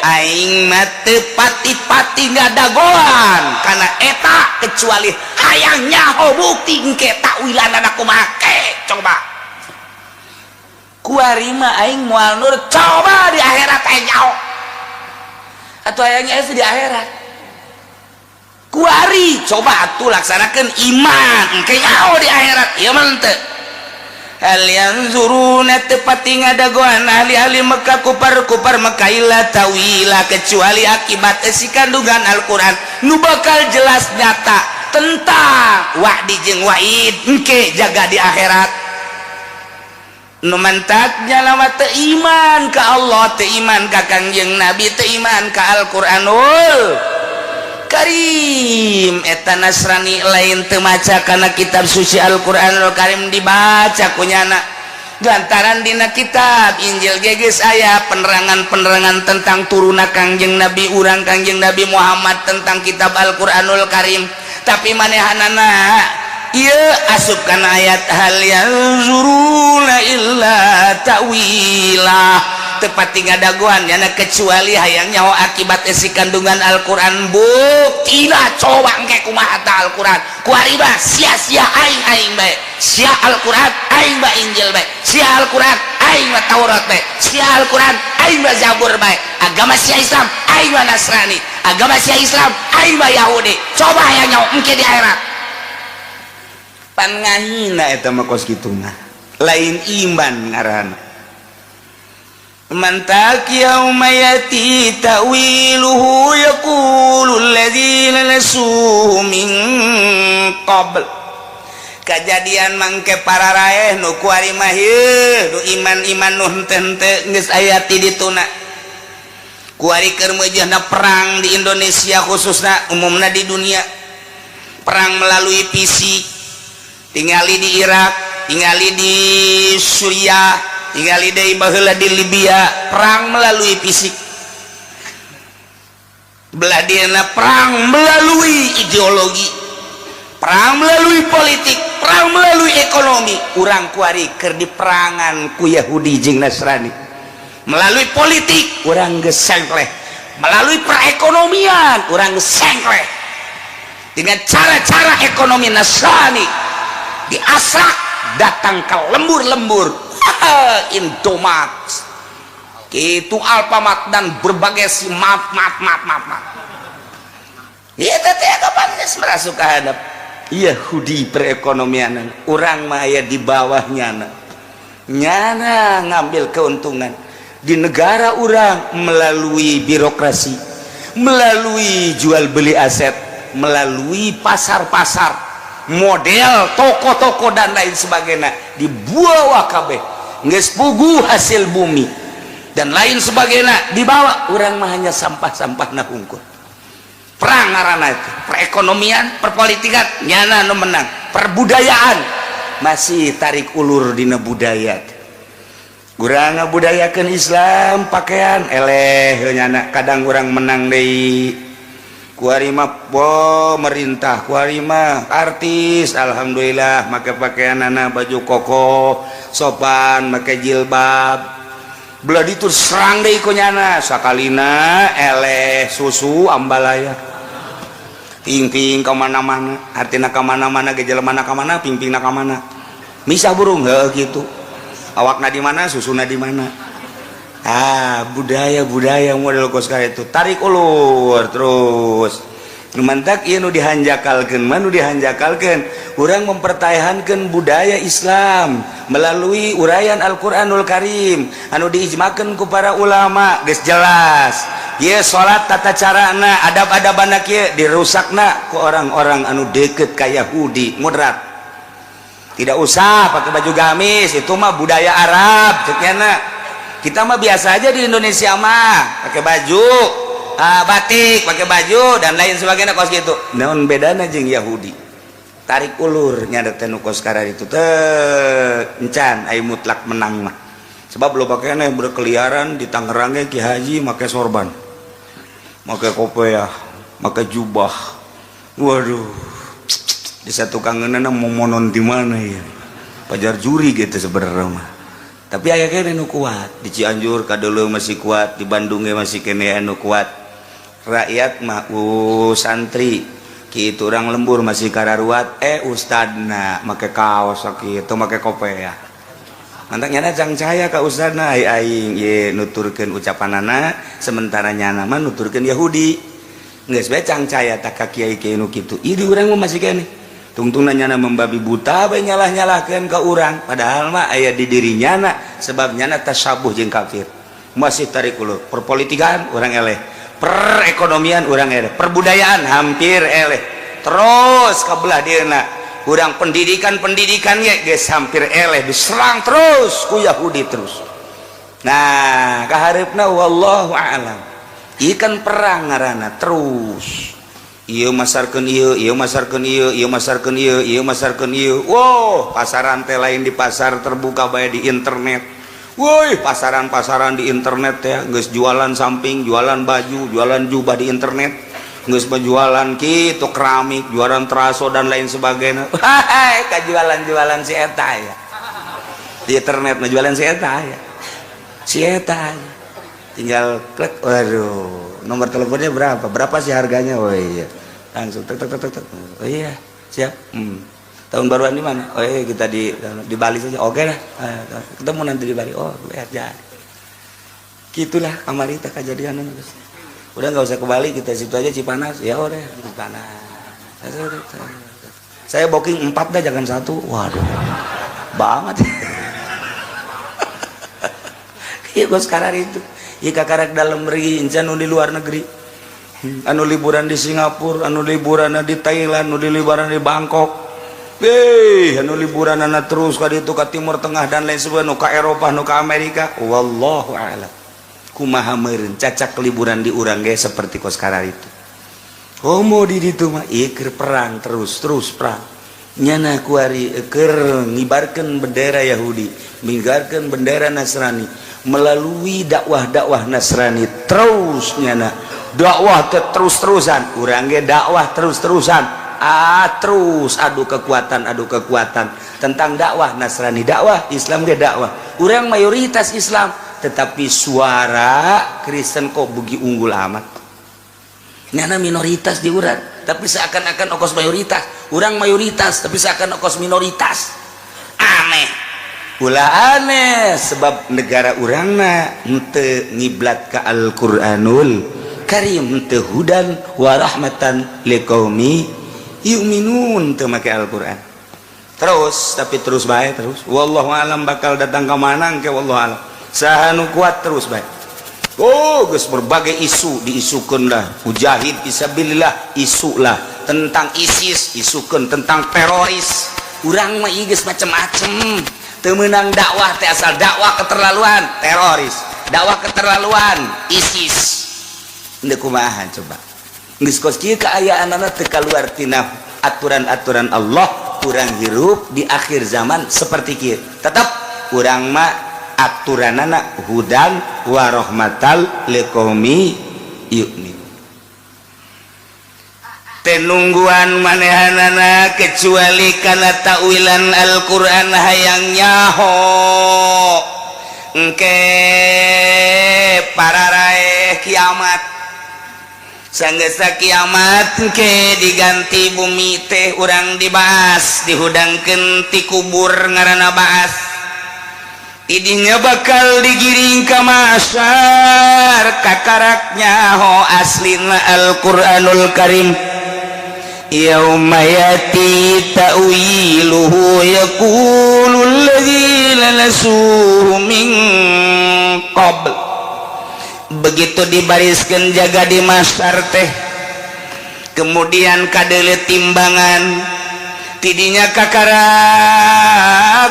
aing mah teu pati-pati ngadagoan kana eta kecuali hayang nyaho bukti engke takwilanana kumaha. Ke coba kuari mah aing moal nur, coba di akhirat aing nyaho atau hayangnya di akhirat. Kuari coba atuh laksanakeun iman, engke nyaho di akhirat. Ieu mah henteu. Hal yanzuruna, tepati ngadagoan ahli-ahli Mekah, kufar-kufar Mekah, illa tawila, kecuali akibat isi kandungan Al-Qur'an nu bakal jelas nyata tentang wa'di jeung wa'id engke jaga di akhirat. Nu mantaknya lama teu iman ka Allah, teu iman ka Kangjeng Nabi, teu iman ka Al-Qur'anul Karim. Eta Nasrani lain teu maca kana kitab suci Al-Qur'anul Karim, dibaca ku nyana, lantaran dina kitab Injil ge geus aya penerangan-penerangan tentang turuna Kangjeng Nabi urang, Kangjeng Nabi Muhammad, tentang kitab Al-Qur'anul Karim. Tapi manehanana ieu asup kana ayat hal yanzuruna illa ta'wilah, tepati ngadagoan nyana kecuali hayang nyaho akibat isi kandungan Al-Qur'an. Buktina coba engke kumaha ta Al-Qur'an. Kuari mah sia-sia aing, aing bae sia Al-Qur'an, aing mah Injil bae sia Al-Qur'an, aing mah Taurat bae sia Al-Qur'an, aing mah Zabur bae. Agama sia Islam, aing mah Nasrani. Agama sia Islam, aing mah Yahudi. Coba hayang nyaho engke di akhirat. Pan ngahina eta mah. Kos kitu mah lain iman ngaranna. Mantak yauma yati ta'wiluhu yaqulu alladzina nasuhu min qabl. Kejadian mangke para raeh nu kuari mah ieu nu iman-iman, nu henteu-henteu geus aya ti dituna. Kuari keur meujeuhna perang di Indonesia khususna, umumna di dunia, perang melalui fisik. Tingali di Irak, tingali di Suriah, tingali deui baheula di Libya, perang melalui fisik. Belah dieuna perang melalui ideologi, perang melalui politik, perang melalui ekonomi. Urang kuari keur diperangan ku Yahudi jeung Nasrani melalui politik. Urang geus sengkleh melalui perekonomian, urang geus sengkleh dengan cara-cara ekonomi Nasrani. Diasak datang ke lembur-lembur Indomaret gitu, Alfamart, dan berbagai si mat mat mat mat mat. Iya, teh kapan geus merasuk ka hadap Yahudi perekonomian. Urang mah aya di bawahnya, nyana ngambil keuntungan di negara urang melalui birokrasi, melalui jual beli aset, melalui pasar-pasar model toko-toko dan lain sebagainya. Dibawa kabeh, geus puguh hasil bumi dan lain sebagainya dibawa. Urang mah hanya sampah-sampah na hungkul. Perang ngaranna itu perekonomian, perpolitikan nyana nu menang. Perbudayaan masih tarik ulur dina budaya. Urang ngabudayakeun Islam, pakaian eleh nyana. Kadang urang menang deui. Kuari mah pemerintah, kuari mah artis, alhamdulillah make pakaian anak baju koko sopan, make jilbab. Belah ditu serang deui ku nyana, sakalina eleh susu ambalaya ping-ping ka mana-mana. Artina ka mana-mana, gejala mana ka mana, ping-ping ka mana, misah burung heuh kitu. Awakna di mana, susuna di mana. Ah, budaya-budaya model kos itu tarik ulur terus. Nu mantak ieu nu dihanjakalkeun mah, nu dihanjakalkeun urang mempertahankan budaya Islam melalui uraian Al-Qur'anul Karim anu diijmakeun ku para ulama. Geus jelas ieu salat, tata carana, adab-adabana kieu, dirusakna ku orang-orang anu deket ka Yahudi moderat. Tidak usah pakai baju gamis, itu mah budaya Arab cek. Kita mah biasa aja di Indonesia mah, pakai baju batik, pakai baju dan lain sebagainya kos gitu. Naon bedana jeung Yahudi? Tarik ulur nyada teh nu kos itu teh encan ai mutlak menang mah, sebab lo pakaian berkeliaran di Tangerang ge, Ki Haji make sorban, make kopiah, make jubah. Waduh, di satu kangenan mau monon di mana ya pajar juri gitu sebenarnya mah. Tapi aya keneh nu kuat di Cianjur, kadulu masih kuat di Bandung ge, masih keneh anu kuat. Rakyat mah santri kitu, orang lembur masih kararuat. Eh, ustadna make kaos kitu, make kopiah. Mantak nyana cang caya ka ustadna, ai aing ye nuturkeun ucapanana, sementara nyana mah nuturkeun Yahudi. Geus bae cang caya tak ka kiai-kiai nu kitu. Ieu di urang mah masih keneh tungtung nyana membabi buta bae, nyalah-nyalahkeun ka urang, padahal mah aya di diri nyana, sebab nyana tasabuh jeung kafir. Masih tarik ulur. Perpolitikan urang eleh, perekonomian urang eleh, perbudayaan hampir eleh, terus kabelah dieuna urang pendidikan. Pendidikan ge geus hampir eleh, diserang terus ku Yahudi terus. Nah, kahareupna wallahu a'lam. Ikan perang ngaranna terus. Ieu masarkeun ieu, ieu masarkeun ieu, ieu masarkeun ieu, ieu masarkeun ieu. Wow, pasaran teh lain di pasar terbuka bae, di internet. Woi, pasaran-pasaran di internet ya, geus jualan samping, jualan baju, jualan jubah di internet. Geus jualan kitu keramik, jualan teraso dan lain sebagainya. Hai, kajualan-jualan si eta ya. Di internet mah jualan si eta ya. Si eta ya. Tinggal klik, waduh, nomor teleponnya berapa? Berapa sih harganya? Oh iya. Langsung tek tek tek tek. Oh iya, siap. Tahun baruan di mana? Oh iya, kita di Bali saja. Oke lah. Ketemu nanti di Bali. Oh, lihat ya. Gitulah kamari teh kejadian. Udah, nggak usah ke Bali, kita situ aja, Cipanas. Ya udah, Cipanas. Saya booking empat dah, jangan satu. Waduh, banget. Iya, gue sekarang itu. Iya, kakarak dalam negeri, incan di luar negeri. Anu liburan di Singapura, anu liburan di Thailand, anu di liburan di Bangkok. Eh, anu liburan anak terus ka ditu, ka Timur Tengah dan lain sebagainya, nu ka Eropa, nu ka Amerika. Wallahu a'lam. Kumaha meureun cacak liburan di urang ge seperti kos itu. Homo di ditu mah ieu keur perang terus, terus perang. Nyana kuari keur ngibarkeun bendera Yahudi, ngibarkeun bendera Nasrani melalui dakwah-dakwah Nasrani terus. Nyana dakwah terus-terusan, urang ge dakwah terus-terusan. Ah, terus adu kekuatan, adu kekuatan tentang dakwah Nasrani, dakwah Islam ge dakwah. Urang mayoritas Islam, tetapi suara Kristen kok begi unggul amat. Nyana minoritas di urang, tapi seakan-akan okos mayoritas. Urang mayoritas, tapi seakan okos minoritas. Aneh, ulah aneh, sebab negara urangna henteu ngiblat ka Al-Qur'anul Karim, henteu hudan warahmatan liqaumi yu'minun, teu make Al-Qur'an terus, tapi terus bae terus. Wallahu alam bakal datang ke mana ke, wallahu alam. Saha nu kuat, terus bae. Oh, geus berbagai isu diisukeun lah, mujahid fisabilillah isu lah, tentang ISIS isukeun, tentang teroris. Urang mah ieu geus macem-macem. Teu meunang dakwah teh, asal dakwah keterlaluan, teroris, dakwah keterlaluan, ISIS. Henteu kumaha coba? Geus kos kieu kaayaanana, teu kaluar tina aturan-aturan Allah. Urang hirup di akhir zaman seperti kieu, tetap urang mah aturanana hudan warahmatal liqaumi yu'min. Tenungguan manehanana kecuali kana takwilan Al-Qur'an, hayang nyaho engke pararaeh kiamat. Sanggesa kiamat engke diganti bumi teh, urang dibahas, dihudangkeun ti kubur, ngaranna baas. Idinya bakal digiring ke mahsyar, kakarak nyaho aslina Al-Qur'anul Karim. Yauma yati ta'wiluhu yaqulu alladzina nasuhu min qabl. Begitu dibariskan jaga di mahsyar teh, kemudian kadele timbangan, tidinya kakara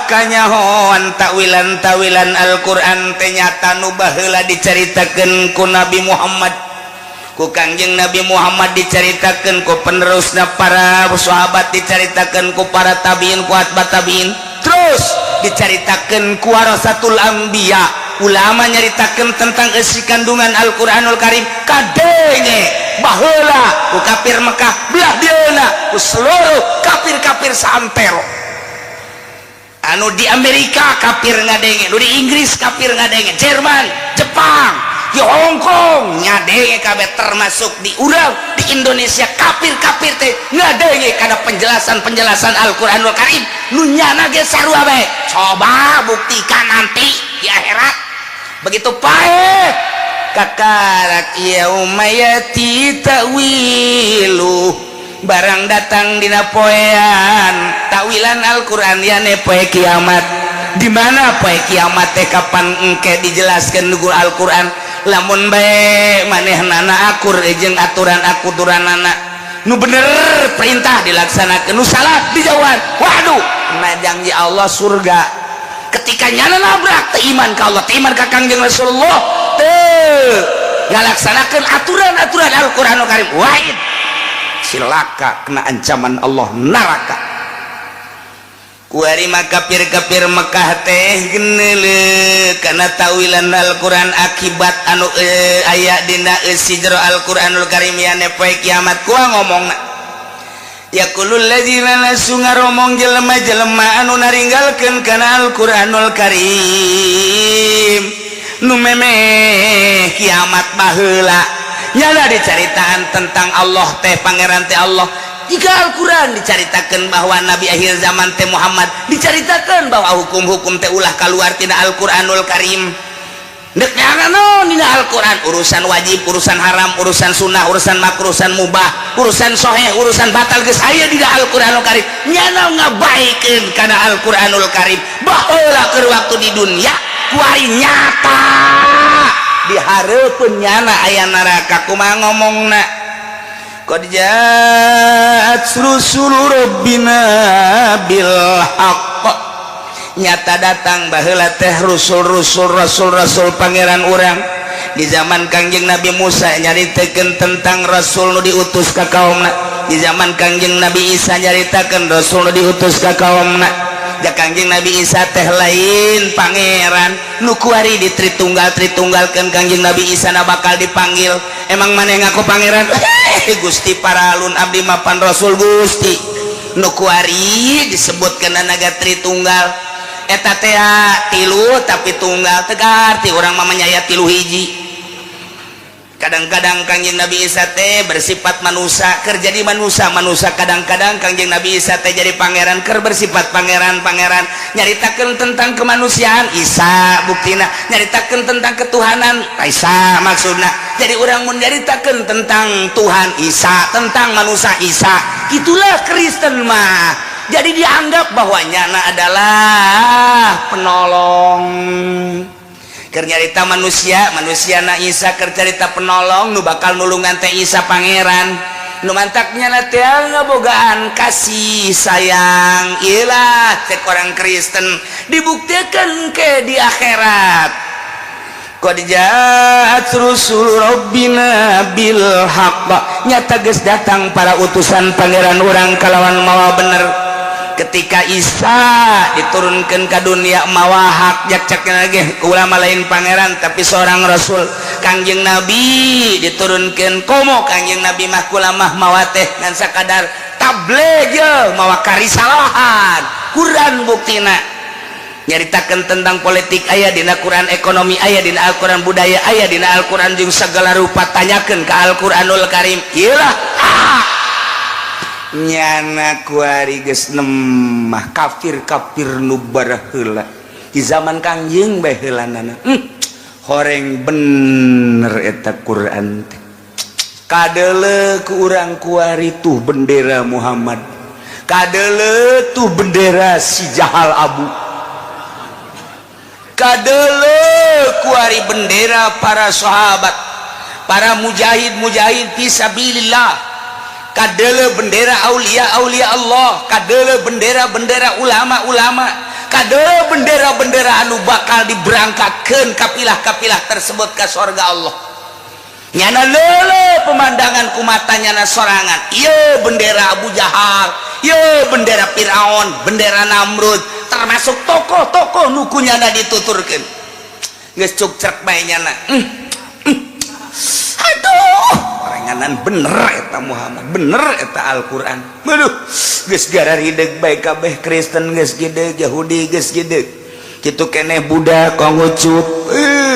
kanyahoan takwilan tawilan Al-Qur'an teh nyata nu baheula dicaritakeun ku Nabi Muhammad, ku Kangjeng Nabi Muhammad, dicaritakeun ku penerusna para sahabat, dicaritakeun ku para tabiin, ku atba tabiin, terus dicaritakeun ku warasatul anbiya. Ulama nyaritakeun tentang isi kandungan Al-Qur'anul Karim kadenge baheula ku kafir Mekah, belah dieuna ku seluruh kafir-kafir saantero. Anu di Amerika kafir ngadenge, nu di Inggris kafir ngadenge, Jerman, Jepang, di Hong Kong ngadenge kabeh, termasuk di urang di Indonesia kafir-kafir teh ngadenge kana penjelasan-penjelasan Al-Qur'anul Karim. Nu nyana ge sarua bae. Coba buktikan nanti di akhirat. Begitu paeh kakarak yauma yati ta'wilu, barang datang dina poean takwilan Al-Qur'an, yane poe kiamat. Di mana poe kiamat teh kapan engke dijelaskan ku Al-Qur'an. Lamun bae manehnana akur jeung aturan aturanana, nu bener perintah dilaksanakan, nu salah dijauhan, waduh, na janji Allah surga. Ketika nyana nabrak, teu iman ka Allah, teu iman ka Kangjeng Rasulullah, teu ngalaksanakeun aturan-aturan Al-Qur'anul Karim, wahid silaka, kena ancaman Allah, neraka. Kuari mah kafir-kafir Mekah teh geneule kana tawilan Al-Qur'an, akibat anu aya dina eusi jero Al-Qur'anul Karim, yane poe kiamat. Kuah ngomongna, yaqulul ladzina nasu, ngaromong jelema-jelema anu naringgalkeun kana Al-Qur'anul Karim, nu memeh kiamat baheula nyana dicaritaan tentang Allah teh, pangeran teh Allah. Jika Al-Quran dicaritakan bahwa Nabi akhir zaman teh Muhammad, dicaritakan bahwa hukum-hukum teh ulah keluar tina Al-Quranul Karim. Dek no, dina Al-Quran urusan wajib, urusan haram, urusan sunnah, urusan makruh, urusan mubah, urusan soheh, urusan batal geus aya dina Al-Quranul Karim. Nyana ngabaikeun kana Al-Quranul Karim baheula keur waktu di dunia, kuari nyata di hareupeun nyana aya neraka. Kumaha ngomongna? Qad ja'at rusulu rabbina bil haqq, nyata datang baheula teh rusul-rusul, rasul-rasul pangeran urang. Di zaman Kangjeng Nabi Musa nyaritakeun tentang rasul nu diutus ka kaumna. Di zaman Kangjeng Nabi Isa nyaritakeun rasul nu diutus ka kaumna. Ja Kangjeng Nabi Isa teh lain pangeran, nu kuari di Tritunggal Tritunggalkeun Kangjeng Nabi Isa na bakal dipanggil, "Emang maneh ngaku pangeran?" "Eh, Gusti, paralun, abdi mapan rasul Gusti." Nu kuari disebutkeun naga Tritunggal eta teh tilu tapi tunggal tegar ti urang mah aya tilu hiji. Kadang-kadang Kangjeng Nabi Isa teh bersifat manusia keur jadi manusia manusia, kadang-kadang Kangjeng Nabi Isa teh jadi pangeran keur bersifat pangeran pangeran. Nyaritakeun tentang kemanusiaan Isa, buktina nyaritakeun tentang ketuhanan Isa. Maksudna jadi orang mun nyaritakeun tentang Tuhan Isa, tentang manusia Isa. Itulah Kristen mah. Jadi dianggap bahwa nyana adalah penolong. Keur nyarita manusia manusia na Isa, keur carita penolong nu bakal nulungan teh Isa pangeran. Nu mantaknya na teh ngabogaan kasih sayang ilah cek orang Kristen, dibuktikan ke di akhirat. Qad ja'at rusul rabbina bil haqq, nyata geus datang para utusan pangeran urang kalawan mawa bener. Ketika Isa diturunkan ke dunia mawa hak, jak cek lagi ulama lain pangeran tapi seorang rasul. Kangjeng Nabi diturunkan, komo Kangjeng Nabi mah kula mah mawa teh ngan sakadar tabligh mawa karisalahan. Quran buktina nyaritakan tentang politik aya dina Quran, ekonomi aya dina Al-Quran, budaya aya dina Al-Quran, jeung segala rupa tanyakeun ke Al-Quranul Karim. Iyalah ah. Nyana kuari geus nemah kafir-kafir nu baraheula. Di zaman Kangjeng bae heulanana. Horeng bener eta Quran teh. Kadeuleu ku urang kuari tuh bendera Muhammad. Kadeuleu tuh bendera si Jahal Abu. Kadeuleu kuari bendera para sahabat, para mujahid-mujahid fisabilillah. Kadeuleu bendera aulia-aulia Allah, kadeuleu bendera-bendera ulama-ulama, kadeuleu bendera-bendera anu bakal diberangkatkeun kapilah-kapilah tersebut ke sorga Allah. Nyana leuleuh pemandangan ku mata nyana sorangan. Ieu bendera Abu Jahal, ieu bendera Firaun, bendera Namrud, termasuk tokoh-tokoh nu ku nyana dituturkeun. Geus cuk crek bae nyana. Aduh, orenganan bener eta Muhammad, bener eta Al-Qur'an. Aduh, geus gararideg bae kabeh, Kristen geus gideg, Yahudi geus gideg. Kitu keneh Buddha, Konghucu,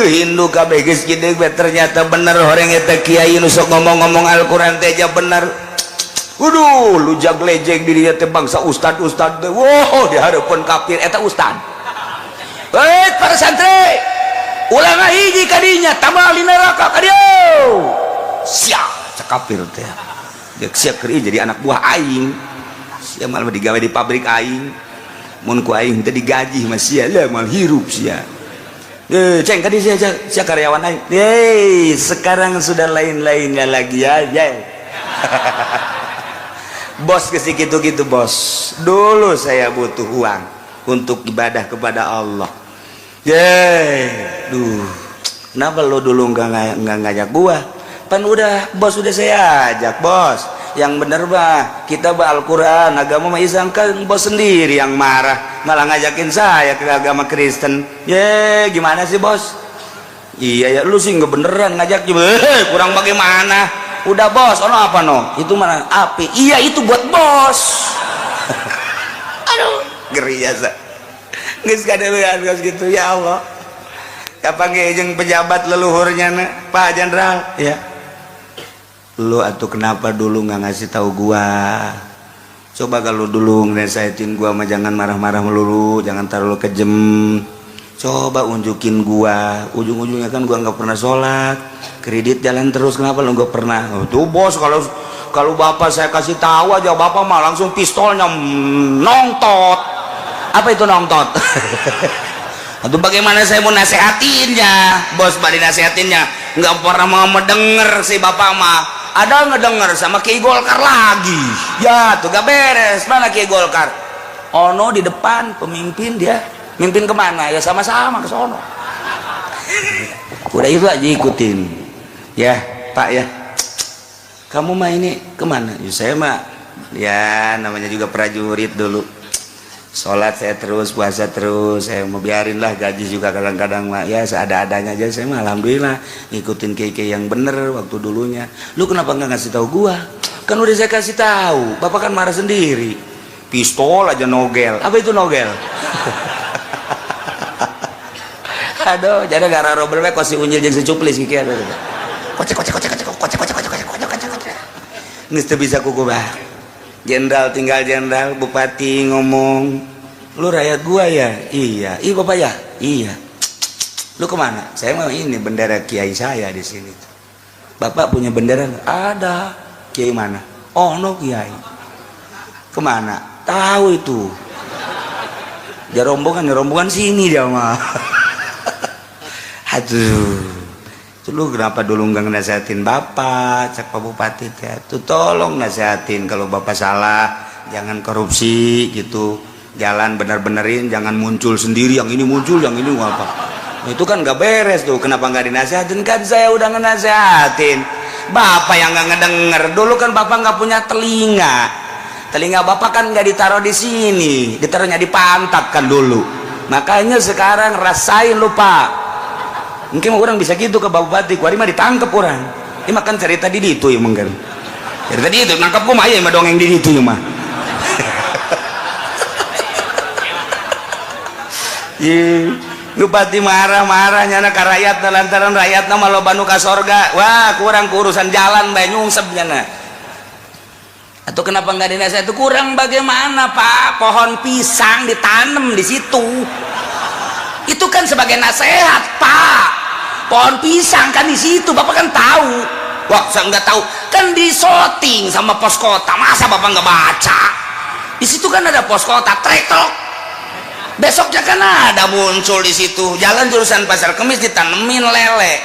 Hindu kabeh geus gideg bae, ternyata bener horeng eta kiai nu sok ngomong-ngomong Al-Qur'an teh ja bener. Waduh, lu jag lejeng di dieu teh bangsa ustad-ustad teh. Wow, di hareupeun kafir eta ustad. Hei, para santri, ulah ngahiji kadinya, tambah di neraka ka dieu. Sia, cek kafir teh. Jeung sia keur jadi anak buah aing. Sia malah digawe di pabrik aing. Mun ku aing teh digaji mah sia lah mal hirup sia. Eh, ceng kadi sia, sia karyawan aing. Yeay, sekarang sudah lain-lainnya lagi ya, ya. Bos ke gitu-gitu bos. Dulu saya butuh uang untuk ibadah kepada Allah. Yeay, duh. Kenapa lo dulu nggak ngajak gua? Pan udah bos, udah saya ajak bos. Yang bener bah, kita bah Al-Quran, agama mah Islam, kan bos sendiri yang marah, malah ngajakin saya ke agama Kristen. Ye, gimana sih bos? Iya ya, lu sih nggak beneran ngajak juga. Kurang bagaimana? Udah bos, ono apa no? Itu mana api? Iya itu buat bos. Aduh, ngeri ya sa. Geus kadeuleuan geus gitu ya Allah. Kapan ge jeung pejabat leluhurnya na, Pak Jenderal ya. Lu atuh kenapa dulu nggak ngasih tahu gua? Coba kalau dulu ngerasain gua mah jangan marah-marah melulu, jangan terlalu kejem. Coba unjukin gua, ujung-ujungnya kan gua nggak pernah sholat, kredit jalan terus, kenapa lu nggak pernah? Oh, tuh bos, kalau kalau bapak saya kasih tahu aja, bapak mah langsung pistolnya nongtot. Apa itu nongtot? Atau bagaimana saya mau nasehatinnya, bos? Bari nasehatinnya nggak pernah mau mendengar si bapak mah. Ada ngedenger sama Kiai Golkar lagi ya, tuh gak beres. Mana Kiai Golkar? Ono di depan, pemimpin dia. Mimpin kemana ya? Sama-sama ke sono. Udah itu aja ikutin ya Pak ya. Kamu mah ini kemana ya? Saya mah ya namanya juga prajurit dulu, sholat saya terus, puasa terus. Saya mau biarin lah, gaji juga kadang-kadang mah ya seada-adanya aja. Saya mah alhamdulillah ngikutin kiai yang bener waktu dulunya. Lu kenapa nggak ngasih tahu gua? Kan udah saya kasih tahu, bapak kan marah sendiri, pistol aja nogel. Apa itu nogel? Aduh, jadi gara robel we si unyil jeung si cuplis kieu. Kocek kocek kocek kocek kocek kocek kocek kocek kocek kocek kocek. Geus teu bisa kukuba. Jenderal tinggal jenderal, bupati ngomong, lu rakyat gua ya? Iya. Iya bapak ya? Iya. Lu kemana? Saya mau ini bendera kiai saya di sini. Bapak punya bendera? Ada. Kiai mana? Oh no kiai. Kemana? Tahu itu. Dia rombongan, rombongan sini dia mah. Aduh, itu lu kenapa dulu nggak nasehatin bapak? Cek Pak Bupati ya, tuh tolong nasehatin kalau bapak salah, jangan korupsi gitu, jalan bener-benerin, jangan muncul sendiri, yang ini muncul, yang ini apa. Nah, itu kan nggak beres tuh. Kenapa nggak dinasehatin? Kan saya udah ngenasehatin, bapak yang nggak ngedenger. Dulu kan bapak nggak punya telinga, telinga bapak kan nggak ditaruh di sini, ditaruhnya di pantat kan dulu. Makanya sekarang rasain lupa. Mungkin orang bisa gitu ke Bapak Bupati, kuari mah ditangkep orang. Ini makan cerita di ditu ya mungkin. Cerita di itu nangkep gua mah ya mah dongeng di ditu ya mah. Ih, bupati marah-marah nyana ka rakyat lantaran rakyatna mah loba nu ka sorga. Wah, kurang urusan jalan bae nyungsep nyana. Atau kenapa nggak dinasihat? Itu kurang bagaimana, Pak? Pohon pisang ditanam di situ. Itu kan sebagai nasihat, Pak. Pohon pisang kan di situ, Bapak kan tahu. Wah, saya nggak tahu. Kan di shooting sama pos kota, masa Bapak nggak baca? Di situ kan ada pos kota, trek. Besoknya kan ada muncul di situ. Jalan jurusan Pasar Kemis ditanemin lele.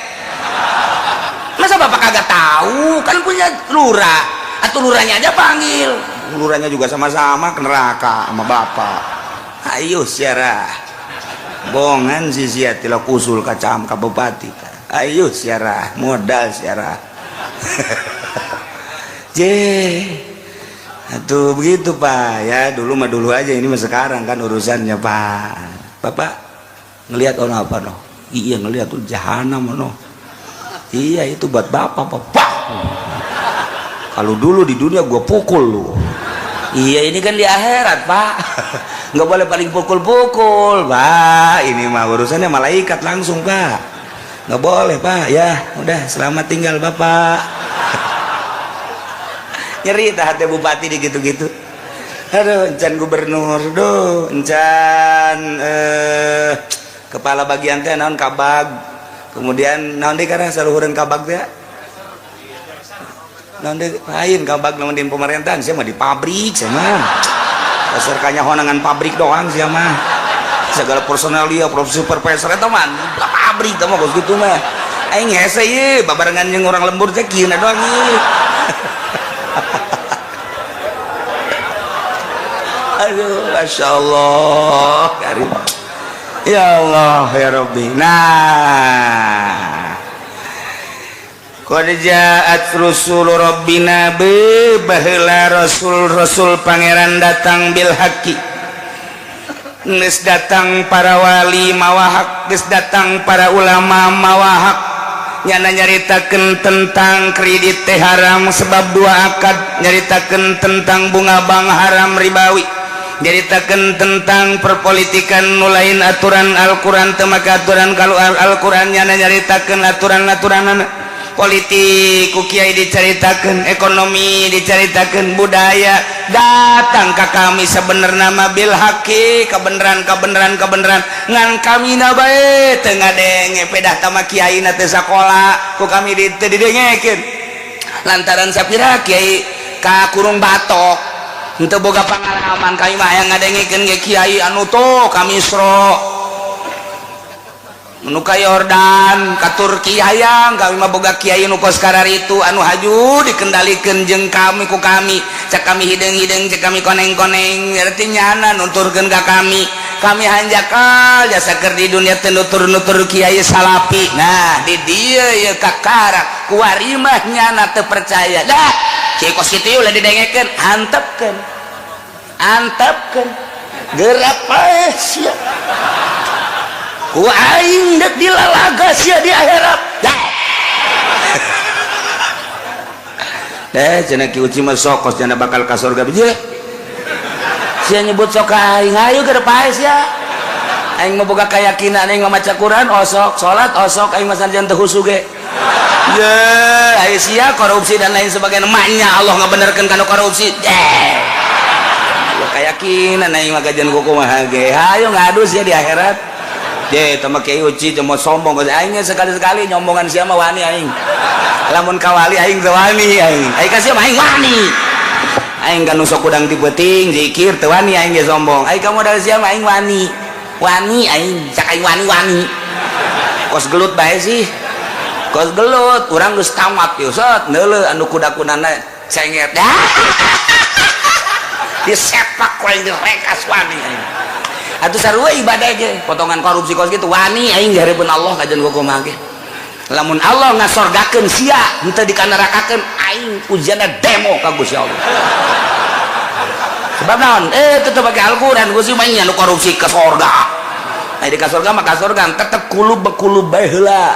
Masa Bapak kagak tahu? Kan punya lurah. Atau lurahnya aja panggil. Lurahnya juga sama-sama ke neraka sama Bapak. Ayo siarah. Bongan sih sia tilok usul kacam ka bupati. Ayo siarah, modal siarah. Je. Atuh begitu, Pak, ya. Dulu mah dulu aja, ini mah sekarang kan urusannya, Pak. Bapak ngelihat ono apa no? Iya, ngelihat tuh jahanam ono. Iya, itu buat Bapak, Bapak. Kalau dulu di dunia gua pukul lu. Iya, ini kan di akhirat, Pak. Nggak boleh paling pukul-pukul, Pak. Ini mah urusannya malaikat langsung, Pak. Nggak boleh, Pak. Ya, udah, selamat tinggal, Bapak. Nyeri tah hati bupati di gitu-gitu. Aduh, encan gubernur, duh, encan kepala bagian teh naon, kabag. Kemudian naon deui karena saluhureun kabag teh? Naon deui? Lain kabag naon di pemerintahan, sia mah di pabrik sia mah. Dasar kanyahoangan pabrik doang sia mah. Segala personalia, supervisor eta mah pabrik teh mah kos kitu mah. Aing hese ieu babarengan jeung orang lembur teh kieu doang ieu. Aduh, Masya Allah, Karim. Ya Allah, ya Rabbi. Nah, qad ja'at rusul rabbina be baheula rasul-rasul pangeran datang bil haqi. Geus datang para wali mawa hak, geus datang para ulama mawa hak. Nyana nyaritakeun tentang kredit teh haram sebab dua akad, nyaritakeun tentang bunga bank haram ribawi, nyaritakeun tentang perpolitikan nu lain aturan Al-Qur'an teu make aturan kalau Al-Qur'an, nyana nyaritakeun aturan-aturan politik ku kiai dicaritakeun, ekonomi dicaritakeun, budaya datang ka kami sebenarnya mah bil haqi, kebenaran kebenaran kebenaran, ngan kami na bae teu ngadenge, pedah tama kiai na teu sakola ku kami teu didengekeun lantaran sapira kiai ka kurung batok henteu boga pengalaman. Kami mah hayang ngadengekeun ge kiai anu tuh ka Misro, nu ka Yordan, ka Turki hayang. Kami mah boga kiai nu kos kararitu anu haju dikendalikeun jeung kami ku kami, cek kami hideung-hideung, cek kami koneng-koneng, berarti nyana nuturkeun ka kami. Kami hanjakal jasa keur di dunia teu nutur-nutur kiai salapi. Nah, di dieu ieu kakara kuari mah nyana teu percaya dah kiai kos kitu ulah didengekeun, antepkeun antepkeun gerak paeh sia ku aing dek dilalaga sia di akhirat dah. Eh, cenah Ki Uci mah sokos cenah bakal ka surga biji. Sia nyebut sok ka aing, ayo geura paeh sia. Aing mah boga keyakinan, aing mah maca Quran osok, salat osok, aing mah sanajan teu khusyuk ge. Ye, ayo sia korupsi dan lain sebagainya, maknya Allah ngabenerkeun kana korupsi. Eh. Ya keyakinan aing mah kajian kumaha ge. Hayo ngadu sia di akhirat. Je, tama Kiai Uci cuma sombong aing sekali-sekali nyombongan sia mah wani aing. Lamun kawali aing teu wani aing. Aing ka sia mah aing wani. Aing kan nu sok kudang ti peuting zikir teu wani aing ge sombong. Aing ka modal sia mah aing wani. Wani aing, cak aing wani-wani. Kos gelut bae sih. Kos gelut, urang geus tamat ieu sot neuleuh anu kuda-kudana cenget. Disepak ku aing direkas wani aing. Atuh sarua ibadah ge, potongan korupsi kos kitu wani aing di hareupeun Allah kajian kumaha ge. Lamun Allah ngasorgakeun sia henteu dikanerakakeun aing ujianna demo ka Gusti Allah. Sebab naon? Tetep pake Al-Qur'an Gusti mah nya nu korupsi ke sorga. Nah, di ka sorga mah ka sorga tetep kulub bekulub bae heula.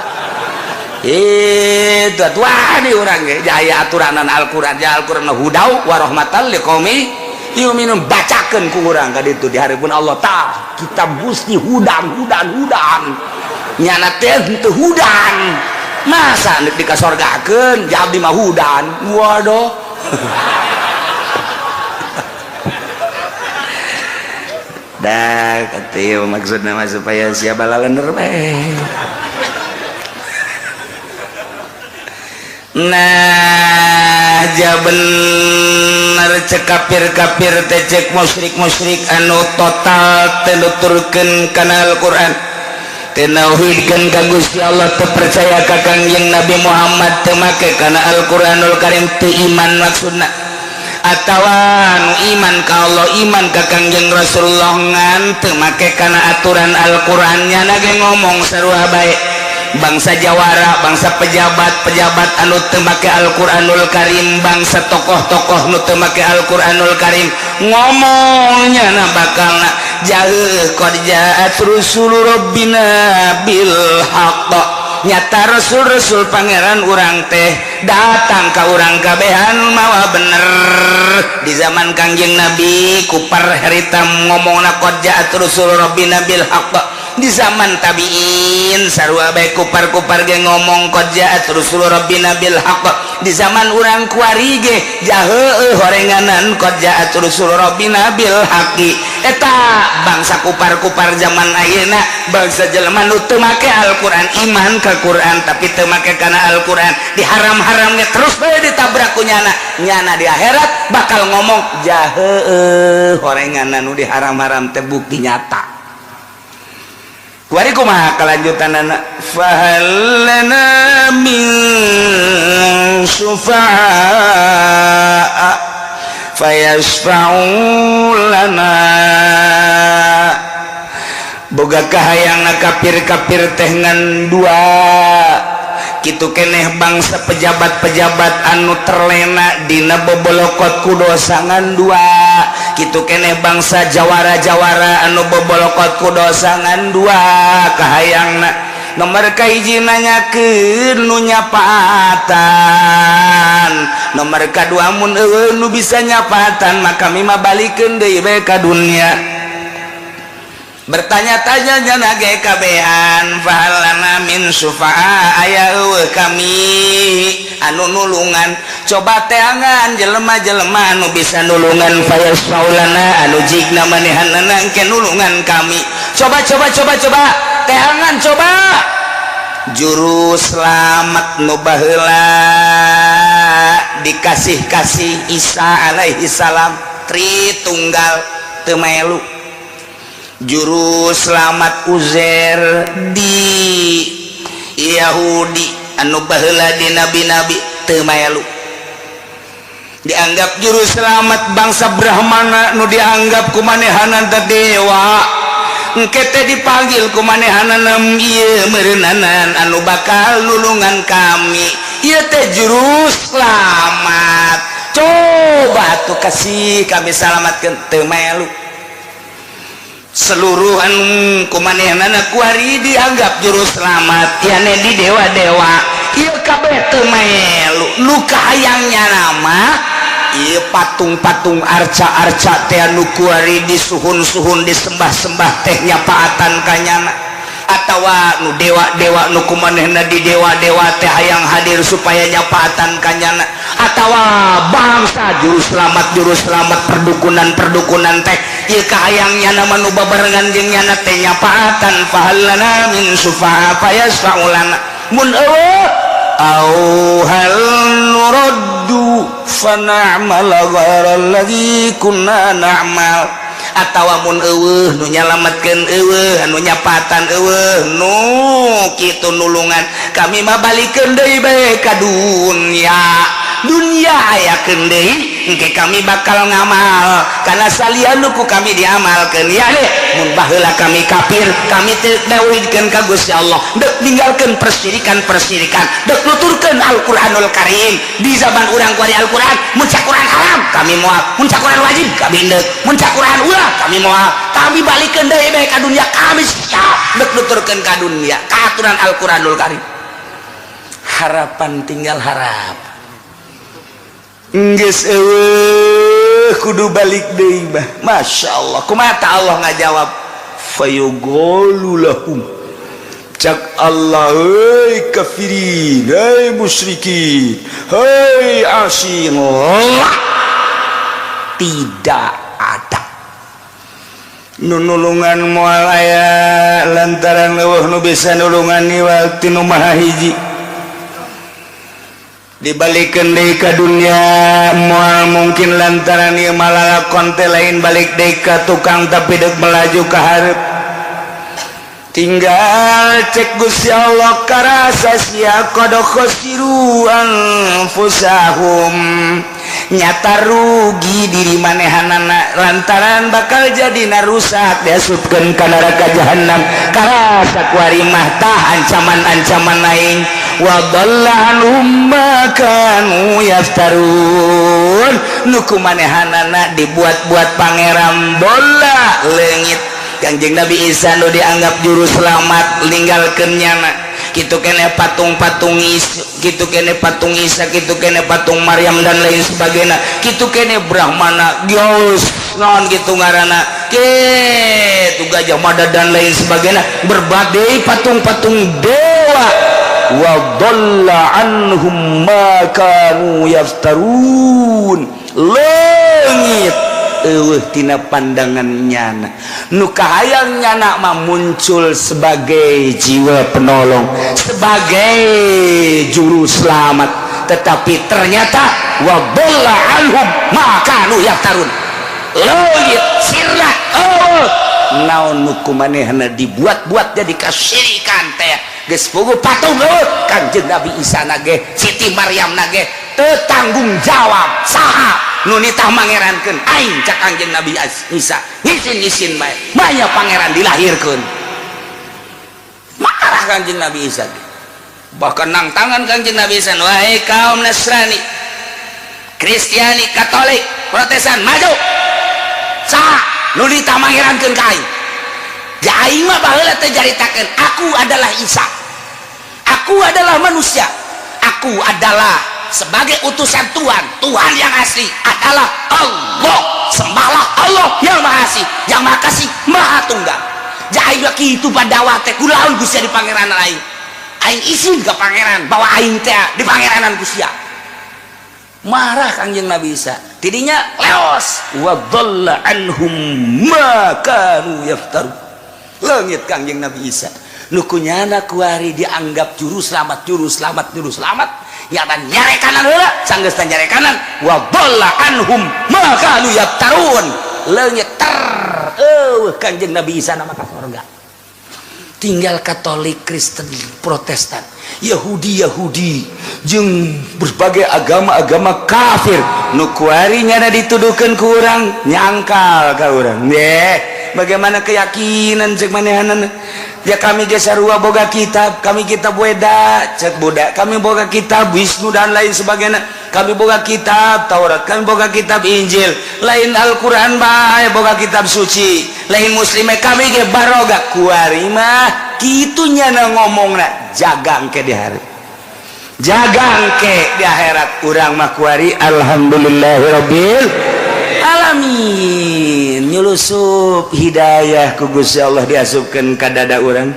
Itu atuh wani urang ge jaya aturanan Al-Qur'an, ja Al-Qur'an hudau wa rahmatan liqaumi yuminun, bacakeun ku urang ka ditu di hareupeun Allah tah kitab Gusti hudan hudan hudan nyana teh henteu hudan masa nek dikasorgakeun ja abdi mah hudan waduh. Dah kata maksudna mah supaya siapa lalender bae. Nah, ja bener cek kafir-kafir teh, cek musyrik-musyrik anu total teu nuturkeun kana Al-Qur'an, teu nauhidkeun ka Gusti Allah, teu percaya ka Kangjeng Nabi Muhammad, teu make kana Al-Qur'anul Karim, teu iman maksudna, atawa nu iman ka Allah, iman ka Kangjeng Rasulullah, ngan teu make kana aturan Al-Qur'an, nyana ge ngomong sarua bae. Bangsa jawara, bangsa pejabat-pejabat anu teu make Al-Qur'anul Karim, bangsa tokoh-tokoh nu teu make Al-Qur'anul Karim, ngomongnya na bakalna jauh. Qad ja'at rusul rabbina bil haqq, nyata rasul-rasul pangeran urang teh datang ka urang kabehan mawa bener. Di zaman Kangjeng Nabi, kupar harita ngomongna qad ja'at rusul rabbina bil haqq. Di zaman tabiin sarua bae, kupar-kupar ge ngomong qad ja'at rusul rabbina bil haqq. Di zaman urang kuari ge jaheueuh horenganan qad ja'at rusul rabbina bil haqqi. Eta bangsa kupar-kupar zaman ayeuna, bangsa jelema nu teu make Al-Qur'an, iman ka Quran tapi teu make kana Al-Qur'an, diharam-haram ge terus bae ditabrak ku nyana, nyana di akhirat bakal ngomong jaheueuh horenganan nu diharam-haram teh bukti nyata. Kuari kumaha kelanjutanana? Fahal lana min syufa'a fayashfa'u lana. Boga kahayang kafir-kafir teh ngan dua kitu keneh. Bangsa pejabat-pejabat anu terlena dina bobolokot ku dosa ngan dua kitu keneh. Bangsa jawara-jawara anu bobolokot ku dosa ngan dua kahayangna. Nomor kahiji, nanyakeun nu nyapatan. Nomor kadua, mun euweuh nu bisa nyapatan, maka kami mah balikeun deui bae ka dunia. Bertanya-tanya nyana ge kabehan, fahal lana min syufa'a, aya euweuh kami anu nulungan? Coba teangan jelema-jelema anu bisa nulungan, fayashfa'u lana, anu jigna manehanana engke nulungan kami. Coba, coba, coba, coba teangan, coba juru selamat nu baheula dikasih-kasih Isa alaihi salam, Tritunggal, teu melu. Juru selamat Uzair di Yahudi anu baheula di nabi-nabi, teu melu. Dianggap juru selamat bangsa Brahmana nu dianggap ku manehanana teh dewa, engke teh dipanggil ku manehanana, ieu meureunana anu bakal nulungan kami, ieu teh juru selamat, coba tuh kasih kami selamatkeun, teu melu. Seluruh anu ku manehanana kuari dianggap juru selamat yane di dewa-dewa ieu kabeh teu melu. Nu kahayangnya nama ieu patung-patung, arca-arca teh anu kuari disuhun-suhun, disembah-sembah teh nyapaatan kanyana, atawa nu dewa-dewa nu kumanehna di dewa-dewa teh hayang hadir supaya nyapaatan kanyana, atawa bangsa juru selamat perdukunan-perdukunan teh ieu kahayangnya nama nu babarengan jeung nyana teh nyapaatan. Fahal lana min syufa'a fayashfa'u lana. Mun euweuh, au hal nuraddu fana'mala ghaira alladzi kunna na'mal, atawa mun euweuh nu nyalametkeun, euweuh anu nyapatan, euweuh nu kitu nulungan kami mah, balikeun deui bae ka dunya. Dunia ayakeun deui, engke kami bakal ngamal karena salian ku kami diamalkeun. Ya deh, mun baheula kami kafir, kami teu tauhidkeun ka Gusti Allah, deuk ninggalkeun persirikan-persirikan, deuk nuturkeun Al-Qur'anul Karim. Di zaman urang kuari Al-Qur'an, mun cak Quran haram kami moal, mun cak Quran wajib kami deuk, mun cak Quran ulah kami moal. Kami balikeun deui bae ka dunia, kami siap deuk nuturkeun ka dunia ka aturan Al-Qur'anul Karim. Harapan tinggal harap. Geus euweuh, kudu balik deui mah. Masya Allah, kumaha ta Allah ngajawab? Fayuqalu lahum, cak Allah, hei kafirin, hei musyrikin, hei asin, lah, tidak ada. Nu nulungan moal aya, lantaran leuweuh nu bisa nulungan niwal ti Nu Maha Hiji. Dibalikeun deui ka dunya moal mungkin, lantaran ieu malalakon teh lain balik deui ka tukang, tapi deuk melaju ka hareup. Tinggal cek Gusti Allah, karasa sia, qad khasiru anfusahum, nyata rugi diri manehanana, lantaran bakal jadi narusak, diasupkeun ka neraka jahanam. Karasa kuari mah tah ancaman-ancaman aing. Wa dhalla anhum ma kanu yaftarun, nu ku manehanana dibuat-buat pangeran bola leungit. Kangjeng Nabi Isa nu dianggap juru selamat ninggalkeun nyana. Kitu kene patung-patung Isa, kitu kene patung Isa, kitu kene patung Maryam, dan lain sebagainya. Kitu kene Brahmana, Gyaus, naon gitu ngaranna, kitu Gajah Mada, dan lain sebagainya, berbagai patung-patung dewa. Wa dhalla anhum ma kanu yaftarun, leungit, eueuh tina pandangan nyana. Nu kahayang nyana mah muncul sebagai jiwa penolong, sebagai juru selamat, tetapi ternyata wa dhalla anhum ma kanu yaftarun, leungit, sirna. Oh, naon nu ku manehna dibuat-buat jadi kasyirikan teh geus puguh patung eueuh. Kangjeng Nabi Isa na ge, Siti Maryam na ge teu tanggung jawab. Saha nu nitah mangerankeun aing? Cak Kangjeng Nabi Isa, ngisin-ngisin bae, maya pangeran dilahirkeun. Marah Kangjeng Nabi Isa ge. Bahkan nang tangan Kangjeng Nabi Isa, "Wahai kaum Nasrani, Kristiani, Katolik, Protestan, maju! Saha nu nitah mangerankeun ka aing? Ja aing mah baheula teh jaritakeun aku adalah Isa, aku adalah manusia, aku adalah sebagai utusan Tuhan. Tuhan yang asli adalah Allah. Sembahlah Allah yang Maha Asih, yang Maha Kasih, Maha Tunggal. Ja aing mah kitu padakwah teh. Kulaun Gusti di pangeran aing? Aing isin ke pangeran bahwa aing teh di pangeranan ku sia." Marah Kangjeng Nabi Isa, tidinya leos. Wa dhalla anhum ma kanu yaftaru, leungit Kangjeng Nabi Isa. Nu kunyana kuari dianggap juru selamat, juru selamat, juru selamat, nyata nyarekanan heula. Sanggeus nyarekanan, wa dhalla anhum ma kanu yaftarun, leungit ter, eueuh Kangjeng Nabi Isa nama ka sorga. Tinggal Katolik, Kristen, Protestan, Yahudi Yahudi jeung berbagai agama-agama kafir nu kuari nyana dituduhkeun ku urang, nyangkal ka urang. Ye, bagaimana keyakinan cek manehanana? Ya kami ge sarua boga kitab, kami kitab Weda, cek budak, kami boga kitab Wisnu dan lain sebagainya, kami boga kitab Taurat, kami boga kitab Injil, lain Al-Quran bae boga kitab suci, lain muslim kami ge baroga. Kuari mah kitu nyana ngomongna. Jaga engke di hari, jaga engke di akhirat. Urang mah kuari alhamdulillahirabbil alamin, nyulusup hidayah ku Gusti Allah diasupkeun ka dada urang.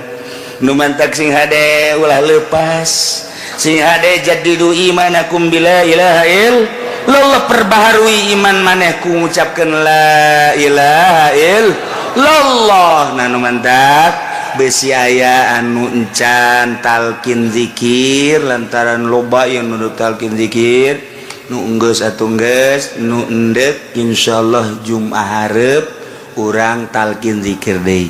Nu mantak sing hade ulah lepas, sing hade jaddidu imanakum bila ilaha illallah, perbaharui iman maneh ku ngucapkeun la ilaha illallah. Nah, nu mantak besi aya anu encan talkin zikir, lantaran loba yang nuduk talkin zikir. Nu enggeus atuh geus, nu endek insyaallah Jumat hareup urang talkin zikir deui.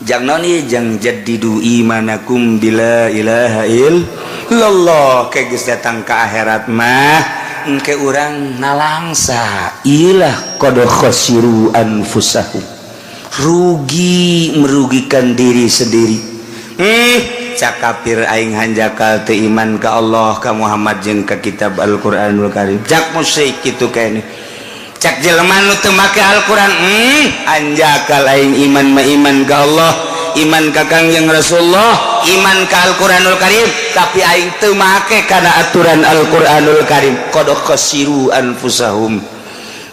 Jang naon ieu? Jang jaddidu imanakum bila ilaha illallah. Ke geus datang ka akhirat mah engke urang nalangsa ilah qad khasiru anfusahum, rugi, merugikan diri sendiri. Cak kafir, aing hanjakal teu iman ka Allah, ka Muhammad, jeung ka kitab Al-Qur'anul Karim. Cak musyrik kitu kene. Cak jelema nu teu make Al-Qur'an, hanjakal aing iman mah iman ka Allah, iman ka Kangjeng Rasulullah, iman ka Al-Qur'anul Karim, tapi aing teu make kana aturan Al-Qur'anul Karim. Qad khasiru anfusahum,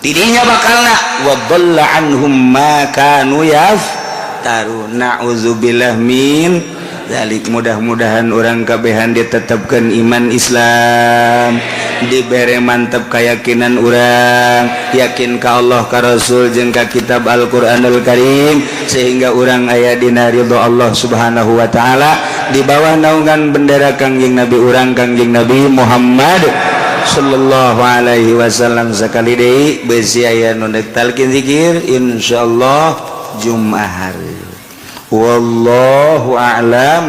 tidinya bakalna wa dhalla anhum ma kanu yaftarun. Na'udzubillah min dzalik. Mudah-mudahan orang kabehan ditetapkan iman Islam. Dibere mantep keyakinan urang, yakin ka Allah, ka Rasul, jeung ka kitab Al-Qur'anul Karim, sehingga urang aya dina ridho Allah Subhanahu wa taala di bawah naungan bendera Kangjeng Nabi urang, Kangjeng Nabi Muhammad sallallahu alaihi wasallam. Sekali deui, besi aya nu dek talqin zikir, insyaallah Jumat hari. Wallahu a'lam.